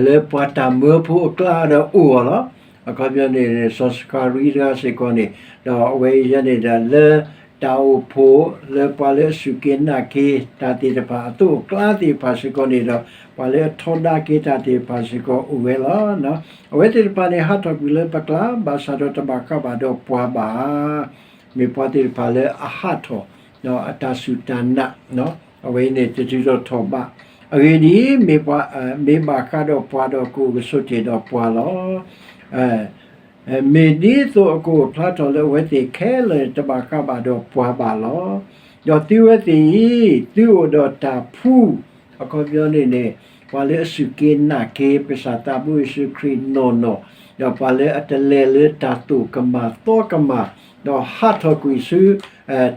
လၢပှၤတၢ်မၢဖိအကျါဒီးအိၣ်အီၤလီၤ. အခီပညီန့ၣ် စီၤစကၤရံတဂၤစ့ၢ်ကီးန့ၣ် ဒီးအဝဲအံၤန့ၣ်ဒီး လၢတၢ်အိၣ်ဖှိၣ် လၢပှၤလၢအစူၢ်က့ၤနာ်က့ၤတၢ်သ့ၣ်တဖၣ်အသိးအကျါသ့ၣ်တဖၣ်စ့ၢ်ကီးန့ၣ်ဒီး ပှၤလၢအထီဒါက့ၤတၢ်သ့ၣ်တဖၣ်စ့ၢ်ကီးအိၣ်ဝဲလီၤ. အဝဲသ့ၣ်တဖၣ်န့ၣ် ဟးထီၣ်ကွံာ်လၢပကျါ ဘၣ်ဆၣ်ဒီးတဘၣ်ဃးဘၣ်ဒီးပှၤဘၣ် မ့ၢ်ပှၤသ့ၣ်တဖၣ်လၢအဟးထီၣ် ဒီးအတၢ်စူၢ်တၢ်နာ် အဝဲအံၤန့ၣ် တတုၤထီၣ်ထီၣ်ဘး. အဂ့ၢ်ဒ်အံၤ, မ့ၢ်ဘၣ်ဃးဒီးပှၤဒီးကအိၣ်ကဆိးတ့ၢ်ဒီးပှၤလီၤ. မ့ၢ်ဒ်သိးအကအိၣ်ဖျါထီၣ်လၢအဝဲသ့ၣ်ခဲလၢာ်န့ၣ် တဘၣ်ဃးဘၣ်ဒီးပှၤဘၣ်လီၤ. ဒီးသုဝဲသ့ၣ်အံၤ သုအိၣ်ဒီးတၢ်ဖှူ, အခီပညီန့ၣ်န့ၣ် ပှၤလၢအစူၢ်က့ၤနာ်က့ၤ ပကစၢ်သးဘိယ့ၣ်ၡူးခရံာ်နီၢ်နီၢ်, ဒီးပှၤလၢအတလဲၤလၢတၢ်သိၣ်ကမၣ်သီကမၣ်, ဒီးဟးထီၣ်ကွံာ်ဆူ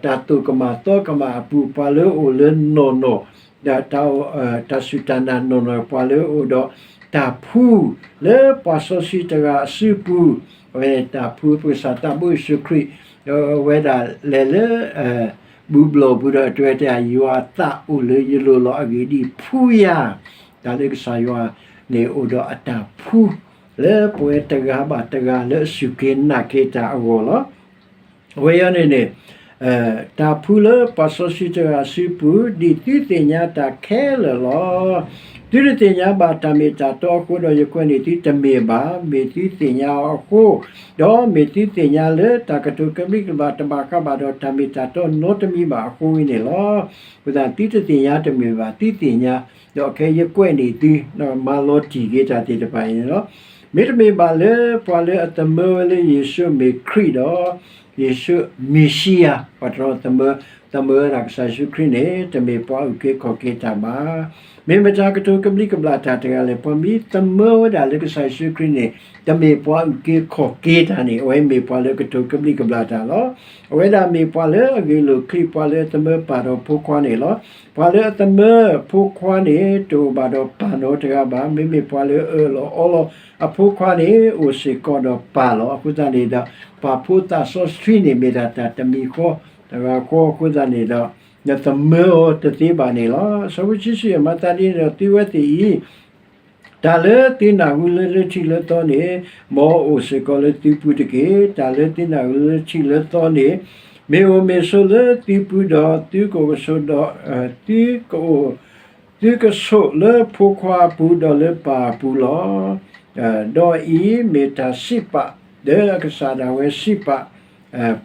တၢ်သိၣ်ကမၣ်သီကမၣ်အပူၤ, ပှၤလၢအအိၣ်လၢနီၢ်နီၢ် ဒီးတၢ်စူၢ်တၢ်နာ်နီၢ်နီၢ်, ပှၤလၢအအိၣ်ဒီးတၢ်ဖှူ လၢပှၤစီဆှံတဂၤအစုပူၤ, အဝဲန့ၣ်တၢ်ဖှူပကစၢ်သးဘိယ့ၣ်ၡူးခရံာ်, ဒီးအဝဲဒၣ်လဲၤလၢ ဘူၣ်ဘျီၣ်ပူၤဒီး အတဝဲတဲ ယွၤအသးအိၣ်လၢယလိၤလီၤ အဂ့ၢ်ဒ်အံၤ, ဖှူယၤ, တၢ်လၢကစၢ်ယွၤန့ၣ်အိၣ်ဒီးအတၢ်ဖှူ လၢပဝဲတဂၤဘၣ်တဂၤလၢအစူၢ်က့ၤနာ်က့ၤတၢ်အဂီၢ်လီၤ. အဝဲအံၤန့ၣ်န့ၣ် တၢ်ဖှူလၢပှၤစီဆှံတဂၤအစုပူၤ, ဒ်သုသ့ၣ်ညါတၢ်ခဲလၢာ်လီၤ. သုတသ့ၣ်ညါဘၣ်တၢ်မ့ၢ်တၢ်တီအဃိဒီး ယကွဲးန့ၢ်သုတမ့ၢ်ဘၣ်. မ့ၢ်သုသ့ၣ်ညါအီၤအဃိ, ဒီးမ့ၢ်သုသ့ၣ်ညါလၢတၢ်ကတိၤကဘျံးကဘျၣ်တဘၣ်ဃးဘၣ်ဒီးတၢ်မ့ၢ်တၢ်တီနီတမံၤဘၣ်အဃိအံၤန့ၣ်လီၤ. အဃိသတး သုတသ့ၣ်ညါတမ့ၢ်ဘၣ်, သုသ့ၣ်ညါ, ဒီးခဲအံၤယကွဲးန့ၢ်သု မၤလီၤတံၢ်က့ၤတၢ်သ့ၣ်တဖၣ်အံၤန့ၣ်လီၤ. မ့တမ့ၢ်ဘၣ်လၢပှၤလၢအသမၢဝဲလၢယ့ၣ်ၡူးမ့ၢ်ခရံာ်ဒီး ယ့ၣ်ၡူးမ့ၤၡံယၤ, ပှၤတနီၤသမၢ, သမၢဝဲဒၣ်ကစၢ်ယ့ၣ်ၡူးခရံာ်န့ၣ် တမ့ၢ်ပှၤအုၣ်က့ၤခီၣ်က့ၤတၢ်ဘၣ်. မ့ၢ်မတၤကတိၤကဘျံးကဘျၣ်တၢ်တဂၤလဲၣ်. ပှၤမ့ၢ်သမၢဝဲဒၣ်လၢကစၢ်ယ့ၣ်ၡူးခရံာ်န့ၣ် တမ့ၢ်ပှၤအုၣ်က့ၤခီၣ်က့ၤတၢ်န့ၣ် အဝဲမ့ၢ်ပှၤလၢကတိၤကဘျံးကဘျၣ်တၢ်လီၤ. အဝဲဒၣ်မ့ၢ်ပှၤလၢအဂ့ၢ်လိာ်ချံး, ပှၤလၢအသမၢပၢ်ဒီးဖိခွါန့ၣ်လီၤ. ပှၤလၢအသမၢဖိခွါန့ၣ် တအိၣ်ဘၣ်ဒီးပၢ်နီတဂၤဘၣ်. မ့မ့ၢ်ပှၤလၢအအၢၣ်လီၤအီလီၤအဖိခွါန့ၣ် အိၣ်စ့ၢ်ကီးဒီးပၢ်လီၤ. အဃိသတးန့ၣ်ဒီး ပၢ်ဖိသးစီဆှံန့ၣ် မ့ၢ်ဒၣ်တၢ်တမံၤဃီ, တဂၤဃီ. အဃိသတးန့ၣ်ဒီး နသမၢအီၤတသ့ဘၣ်န့ၣ်လီၤ. အဆၢဖိခံဆံယဲၢ်, မၤသးဒ်န့ၣ်ဒီး သုဝဲသ့ၣ်အံၤ တၢ်လၢသုနၢ်ဟူလၢလၢထံၣ်လၢသီန့ၣ် မ်အအိၣ်စ့ၢ်ကီးလၢသုပူၤတက့ၢ်. တၢ်လၢသုနၢ်ဟူလၢလၢထံၣ်လၢသီန့ၣ် မ့ၢ်အိၣ်မ့ၢ်ဆိးလၢသုပူၤဒီး သုကအိၣ်ကဆိးဒီး သုကအိၣ် သုကဆိးလၢဖိခွါအပူၤ ဒီးလၢပၢ်အပူၤလီၤ. ဒီးအံၤမ့ၢ်တၢ်စံးပာ် လၢအကစၢ်ဒၣ်ဝဲစံးပာ်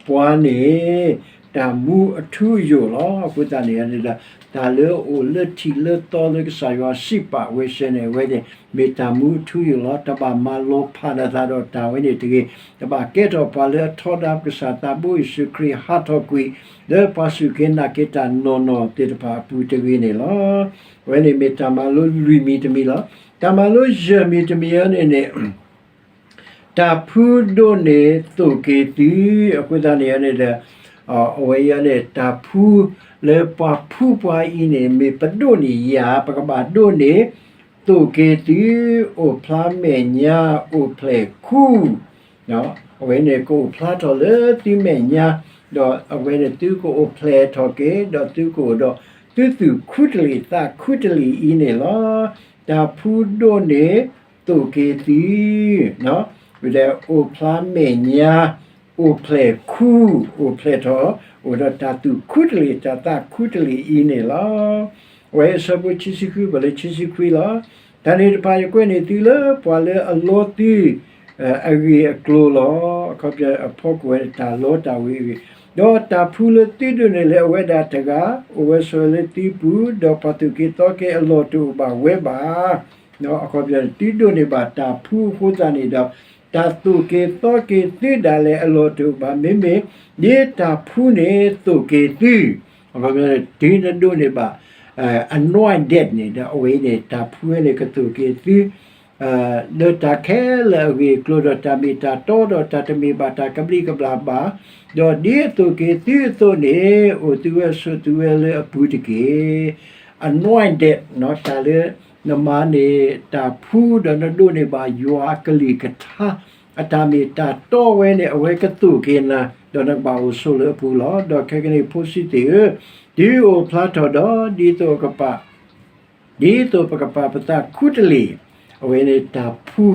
ပှၤန့ၣ် တၢ်မူအထူအယိာ်လီၤ. အဃိသတးန့ၣ်ဒီး တၢ်လၢအအိၣ်လၢထံၣ်လၢသီလၢကစၢ်ယွၤစံးပာ်ဝဲစဲန့ၣ် အဝဲန့ၣ် မ့ၢ်တၢ်မူအထူအယိာ်လီၤ. တဘၣ်မၤလီၤဖးဒၣ်သးဒီးတၢ်ဝဲန့ၣ်တဂ့ၤ. တဘၣ်ကဲထီၣ်ပှၤလၢအထီဒါပကစၢ်သးဘိယ့ၣ်ၡူးခရံာ်ဟးထီၣ်ကွံာ် လၢပှၤစူၢ်က့ၤနာ်က့ၤတၢ်နီၢ်နီၢ်သ့ၣ်တဖၣ်အပူၤတဂ့ၤန့ၣ်လီၤ. အဝဲန့ၣ်မ့ၢ်တၢ်မၤလိလွံၢ်မံၤတမံၤလီၤ. တၢ်မၤလိယဲၢ်မံၤတမံၤအံၤန့ၣ်န့ၣ် တၢ်ဖှူဒိးန့ၢ်သိၣ်က့ၤသု, အဃိသတးန့ၣ်န့ၣ်ဒီး အဝဲအံၤန့ၣ် တၢ်ဖှူလၢပှၤဖှူပှၤအံၤန့ၣ် မ့ၢ်ပဒိးန့ၢ်ယၤ ပကဘၣ်ဒိးန့ၢ် သိၣ်က့ၤသု, အိၣ်ဖျါမဲာ်ညါ, အိၣ်ဖျဲၣ်ခူ, အဝဲန့ၣ်ကအိၣ်ဖျါထီၣ်လၢသုမဲာ်ညါ, ဒီးအဝဲန့ၣ်သုကအိၣ်ဖျဲၣ်ထီၣ်က့ၤ, ဒီးသုကအိၣ်ဒီး သုသူၣ်ခူတလ့ၢ်သးခူတလ့ၢ်အံၤန့ၣ်လီၤ. တၢ်ဖှူဒိးန့ၢ် သိၣ်က့ၤသု, ဒီးအိၣ်ဖျါမဲာ်ညါ, အိၣ်ဖျဲၣ်ခူ, အိၣ်ဖျဲၣ်ထီၣ်, အိၣ်ဒီးတၢ်သူၣ်ခူတလ့ၢ် တၢ်သးခူတလ့ၢ်အံၤန့ၣ်လီၤ. အဝဲအဆၢဖိခံဆံဃု ပှၤလၢခံဆံခွံလီၤ. တၢ်န့ၣ်တဖၣ်ယကွဲးန့ၢ်သုလၢပှၤလၢအလီသု အဂ့ၢ်အကျိၤလီၤ. အခီပညီအဖီခိၣ်ဝဲတၢ်လီတၢ်ဝ့ၤအဂ့ၢ်, ဒီးတၢ်ဖှူလၢသုဒိးန့ၢ်လၢအဝဲဒၣ်တဂၤ အိၣ်ဝဲဆိးဝဲလၢသုပူၤ, ဒီးပှၤသိၣ်က့ၤသီက့ၤအလီၢ်တအိၣ်ဘၣ်ဝဲဘၣ်. အခီပညီ သုဒိးန့ၢ်ဘၣ်တၢ်ဖှူအဃိသတးန့ၣ်ဒီး တၢ်သိၣ်က့ၤသီက့ၤသုဒၣ်လဲာ်အလီၢ်တအိၣ်ဘၣ်. မ့မ့ၢ် ဒ်တၢ်ဖှူန့ၣ် သိၣ်က့ၤသု, အခီပညီ တုၤနဒိးန့ၢ်ဘၣ် anointed န့ၣ်ဒီး အဝဲအံၤန့ၣ် တၢ်ဖှူဝဲန့ၣ်ကသိၣ်က့ၤသု လၢတၢ်ခဲလၢာ်အဂ့ၢ်အကျိၤဒီးတၢ်မ့ၢ်တၢ်တီဒီးတၢ်တမ့ၢ်ဘၣ်တၢ်ကဘျံးကဘျၣ်ဘၣ်, ဒီးဒ်အသိၣ်က့ၤသုအသိးန့ၣ် အိၣ်သုဝဲဆိးသုဝဲလၢအပူၤတက့ၢ်. Anointed တၢ်လၢနမၤန့ၢ်တၢ်ဖှူဒီးနဒိးန့ၢ်ဘၣ်ယွၤအကလုၢ်ကထါ အတၢ်မ့ၢ်တၢ်တီဝဲန့ၣ် အဝဲကသိၣ်က့ၤနၤ ဒီးနကဘၣ်အိၣ်ဆိးလၢအပူၤလီၤ. ဒီးခဲကနံၣ်အံၤဖိဆံးသ့ၣ်ဧၢ, တုၤအိၣ်ဖျါထီၣ်ဒီး ဒ်သိးကပာ် ဒ်သိးပကပာ်ပသးခူတလ့ၢ်, အဝဲန့ၣ်တၢ်ဖှူ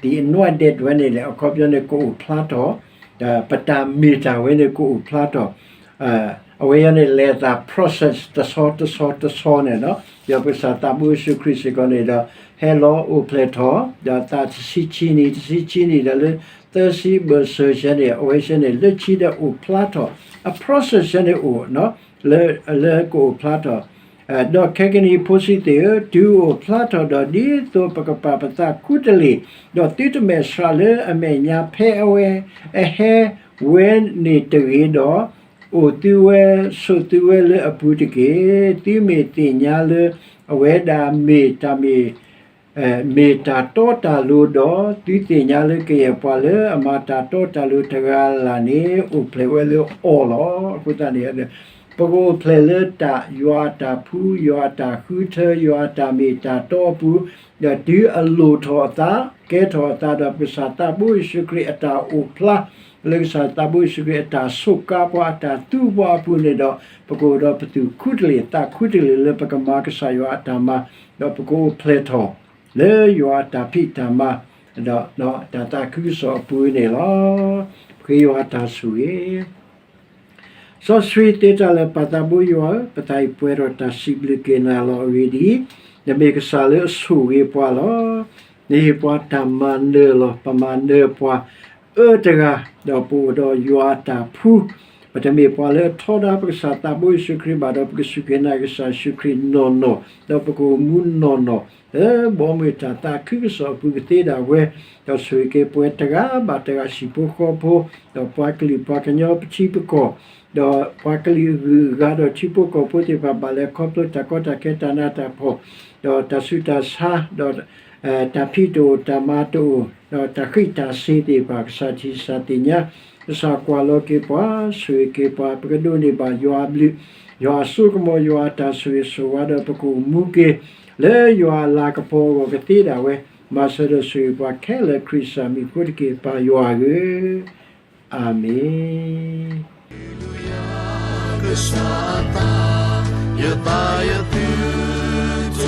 the anointed ဝဲန့ၣ်လဲၣ် အခီပညီန့ၣ်ကအိၣ်ဖျါထီၣ်, ပတၢ်မ့ၢ်တၢ်ဝဲန့ၣ်ကအိၣ်ဖျါထီၣ်, အဝဲအံၤန့ၣ်လဲၤသး process တဆီတဆီတဆီန့ၣ်, ဒီးပကစၢ်သးဘိယ့ၣ်ၡူးခရံာ်စ့ၢ်ကီးန့ၣ်ဒီး ဟဲလီၤအိၣ်ဖျဲၣ်ထီၣ် ဒီးသးတဆံဆံနံၤ တဆံဆံနံၤဒီးလၢ သၢဆံဘၢၣ်စၢၤဆဲန့ၣ် အဝဲဆဲန့ၣ် လၢခံဒီးအိၣ်ဖျါထီၣ်, အ process ဆဲန့ၣ်အိၣ် လၢကအိၣ်ဖျါထီၣ် ဒီးခဲကနံၣ်အံၤဖိဆံးသ့ၣ်ဧၢ, တုၤအိၣ်ဖျါထီၣ်ဒီးဒ်သိးပကပာ်ပသးခူတလ့ၢ်, ဒီးသုတမဲာ်ဆှးလၢအမဲာ်ညါ ဖဲအဝဲအဟဲဝဲန့ၣ်တဂ့ၤဒီး, အိၣ်သုဝဲဆိးသုဝဲလၢအပူၤတက့ၢ်. သုမ့ၢ်သ့ၣ်ညါလၢအဝဲဒၣ်မ့ၢ်တၢ်မ့ၢ် မ့ၢ်တၢ်တီတၢ်လိၤဒီး, သုသ့ၣ်ညါလၢကယဲၢ်ပှၤလၢအမၤတၢ်တီတၢ်လိၤတဂၤလၢ်န့ၣ် အိၣ်ဖျဲၣ်ဝဲလၢအီၤလီၤ. အဃိသတးန့ၣ် ပကအိၣ်ဖျဲၣ်လၢတၢ်ယွၤအတၢ်ဖှူ, ယွၤအတၢ်ဃုထၢ, ယွၤအတၢ်မ့ၢ်တၢ်တီအပူၤ, ဒီးတုၤအလိၣ်ထီၣ်အသး, ကဲထီၣ်အသးဒီးပကစၢ်သးဘိယ့ၣ်ၡူးခရံာ်အတၢ်အိၣ်ဖျါ, လၢကစၢ်သးဘိယ့ၣ်ၡူးခရံာ်အတၢ်ဆိးကါပှၤ အတၢ်သူပှၤအပူၤန့ၣ်ဒီး, ပကအိၣ်ဒီးပသူၣ်ခူတလ့ၢ်သးခူတလ့ၢ်လၢပကမၤကစၢ်ယွၤအတၢ်မၤ, ဒီးပကအိၣ်ဖျဲၣ်ထီၣ် လၢယွၤအတၢ်ဖံးတၢ်မၤ, ဒီးတၢ်သးခုကစီၣ်အပူၤန့ၣ်လီၤ. ဃ့ယွၤအတၢ်ဆိၣ်ဂ့ၤ စီဆှံသ့တၢ်လၢာ် ပၢ်သးဘိယွၤဧၢ, ပသးအံၤပှဲၤဒီးတၢ်စံးဘျုးက့ၤနၤလီၤအဂ့ၢ်ဒ်အံၤ, နမ့ၢ်ကစၢ်လၢအဆိၣ်ဂ့ၤပှၤလီၤ. နဟ့ၣ်ပှၤတၢ်မၤနၢၤလီၤ. ပမၤနၢၤပှၤအၢတဂၤ, ဒီးပအိၣ်ဒီးယွၤအတၢ်ဖှူ, ပတမ့ၢ်ပှၤလၢအထီဒါပကစၢ်သးဘိယ့ၣ်ၡူးခရံာ်ဘၣ်, ဒီးပကစူၢ်က့ၤနာ်ကစၢ်ယ့ၣ်ၡူးခရံာ်နီၢ်နီၢ်, ဒီးပကအိၣ်မူနီၢ်နီၢ် လၢဘီမုၢ်တၢ်သးခုကစီၣ်အပူၤကသ့ဒၣ်ဝဲ, ဒီးဆိၣ်ဂ့ၤက့ၤပှၤတဂၤဘၣ်တဂၤ ဟံၣ်ဖိဃီဖိ, ဒီးပှၤကလုာ်ပှၤကညီပထံပကီၢ်, ဒီးပှၤကလုာ်အဂုၤအဂၤဒီးထံဖိကီၢ်ဖိသ့ၣ်တဖၣ် ဘၣ်လဲၤခီဖျိတၢ်ကီတၢ်ခဲတၢ်နးတၢ်ဖှီၣ်, ဒီးတၢ်ဆူးတၢ်ဆါ, ဒီး တၢ်ဖံးတအိၣ်တၢ်မၤတအိၣ်, ဒီးတၢ်ဃံးတၢ်စ့ၤသ့ၣ်တဖၣ် ကစၢ်ထံၣ်ကစၢ်သ့ၣ်ညါ, ကစၢ်ကွၢ်လီၤက့ၤပှၤ, ဆိၣ်ဂ့ၤက့ၤပှၤ, ပကဒိးန့ၢ်ဘၣ်ယွၤအဘျုး, ယွၤအစိကမီၤ, ယွၤအတၢ်ဆိၣ်ဂ့ၤဆိၣ်ဝါဒီးပကအိၣ်မူက့ၤ လၢယွၤအလၤကပီၤအဂီၢ်ကသ့ဒၣ်ဝဲ, မၤစၢၤဒီးဆိၣ်ဂ့ၤပှၤခဲလၢာ် ခရံာ်ကစၢ်မံၤအဃိတက့ၢ် ပၢ်ယွၤဧၢ, အၤမ့ၣ်. ကစၢ်အသး, ယသးယသုတ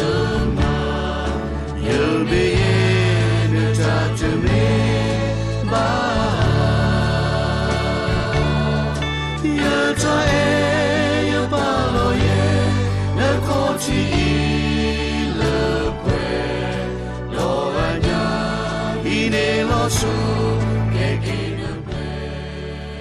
မၤ, ယမ့ၢ်ယဲနတၢ်တမ့ၢ်ဘၣ်. ယတၢ်အဲၣ်ယပာ်လီၤယဲ, နခီၣ်ထံးအံၤလၢပှဲၤ, ဒီးအညါအံၤန့ၣ်လီၤဆီ, ကဲက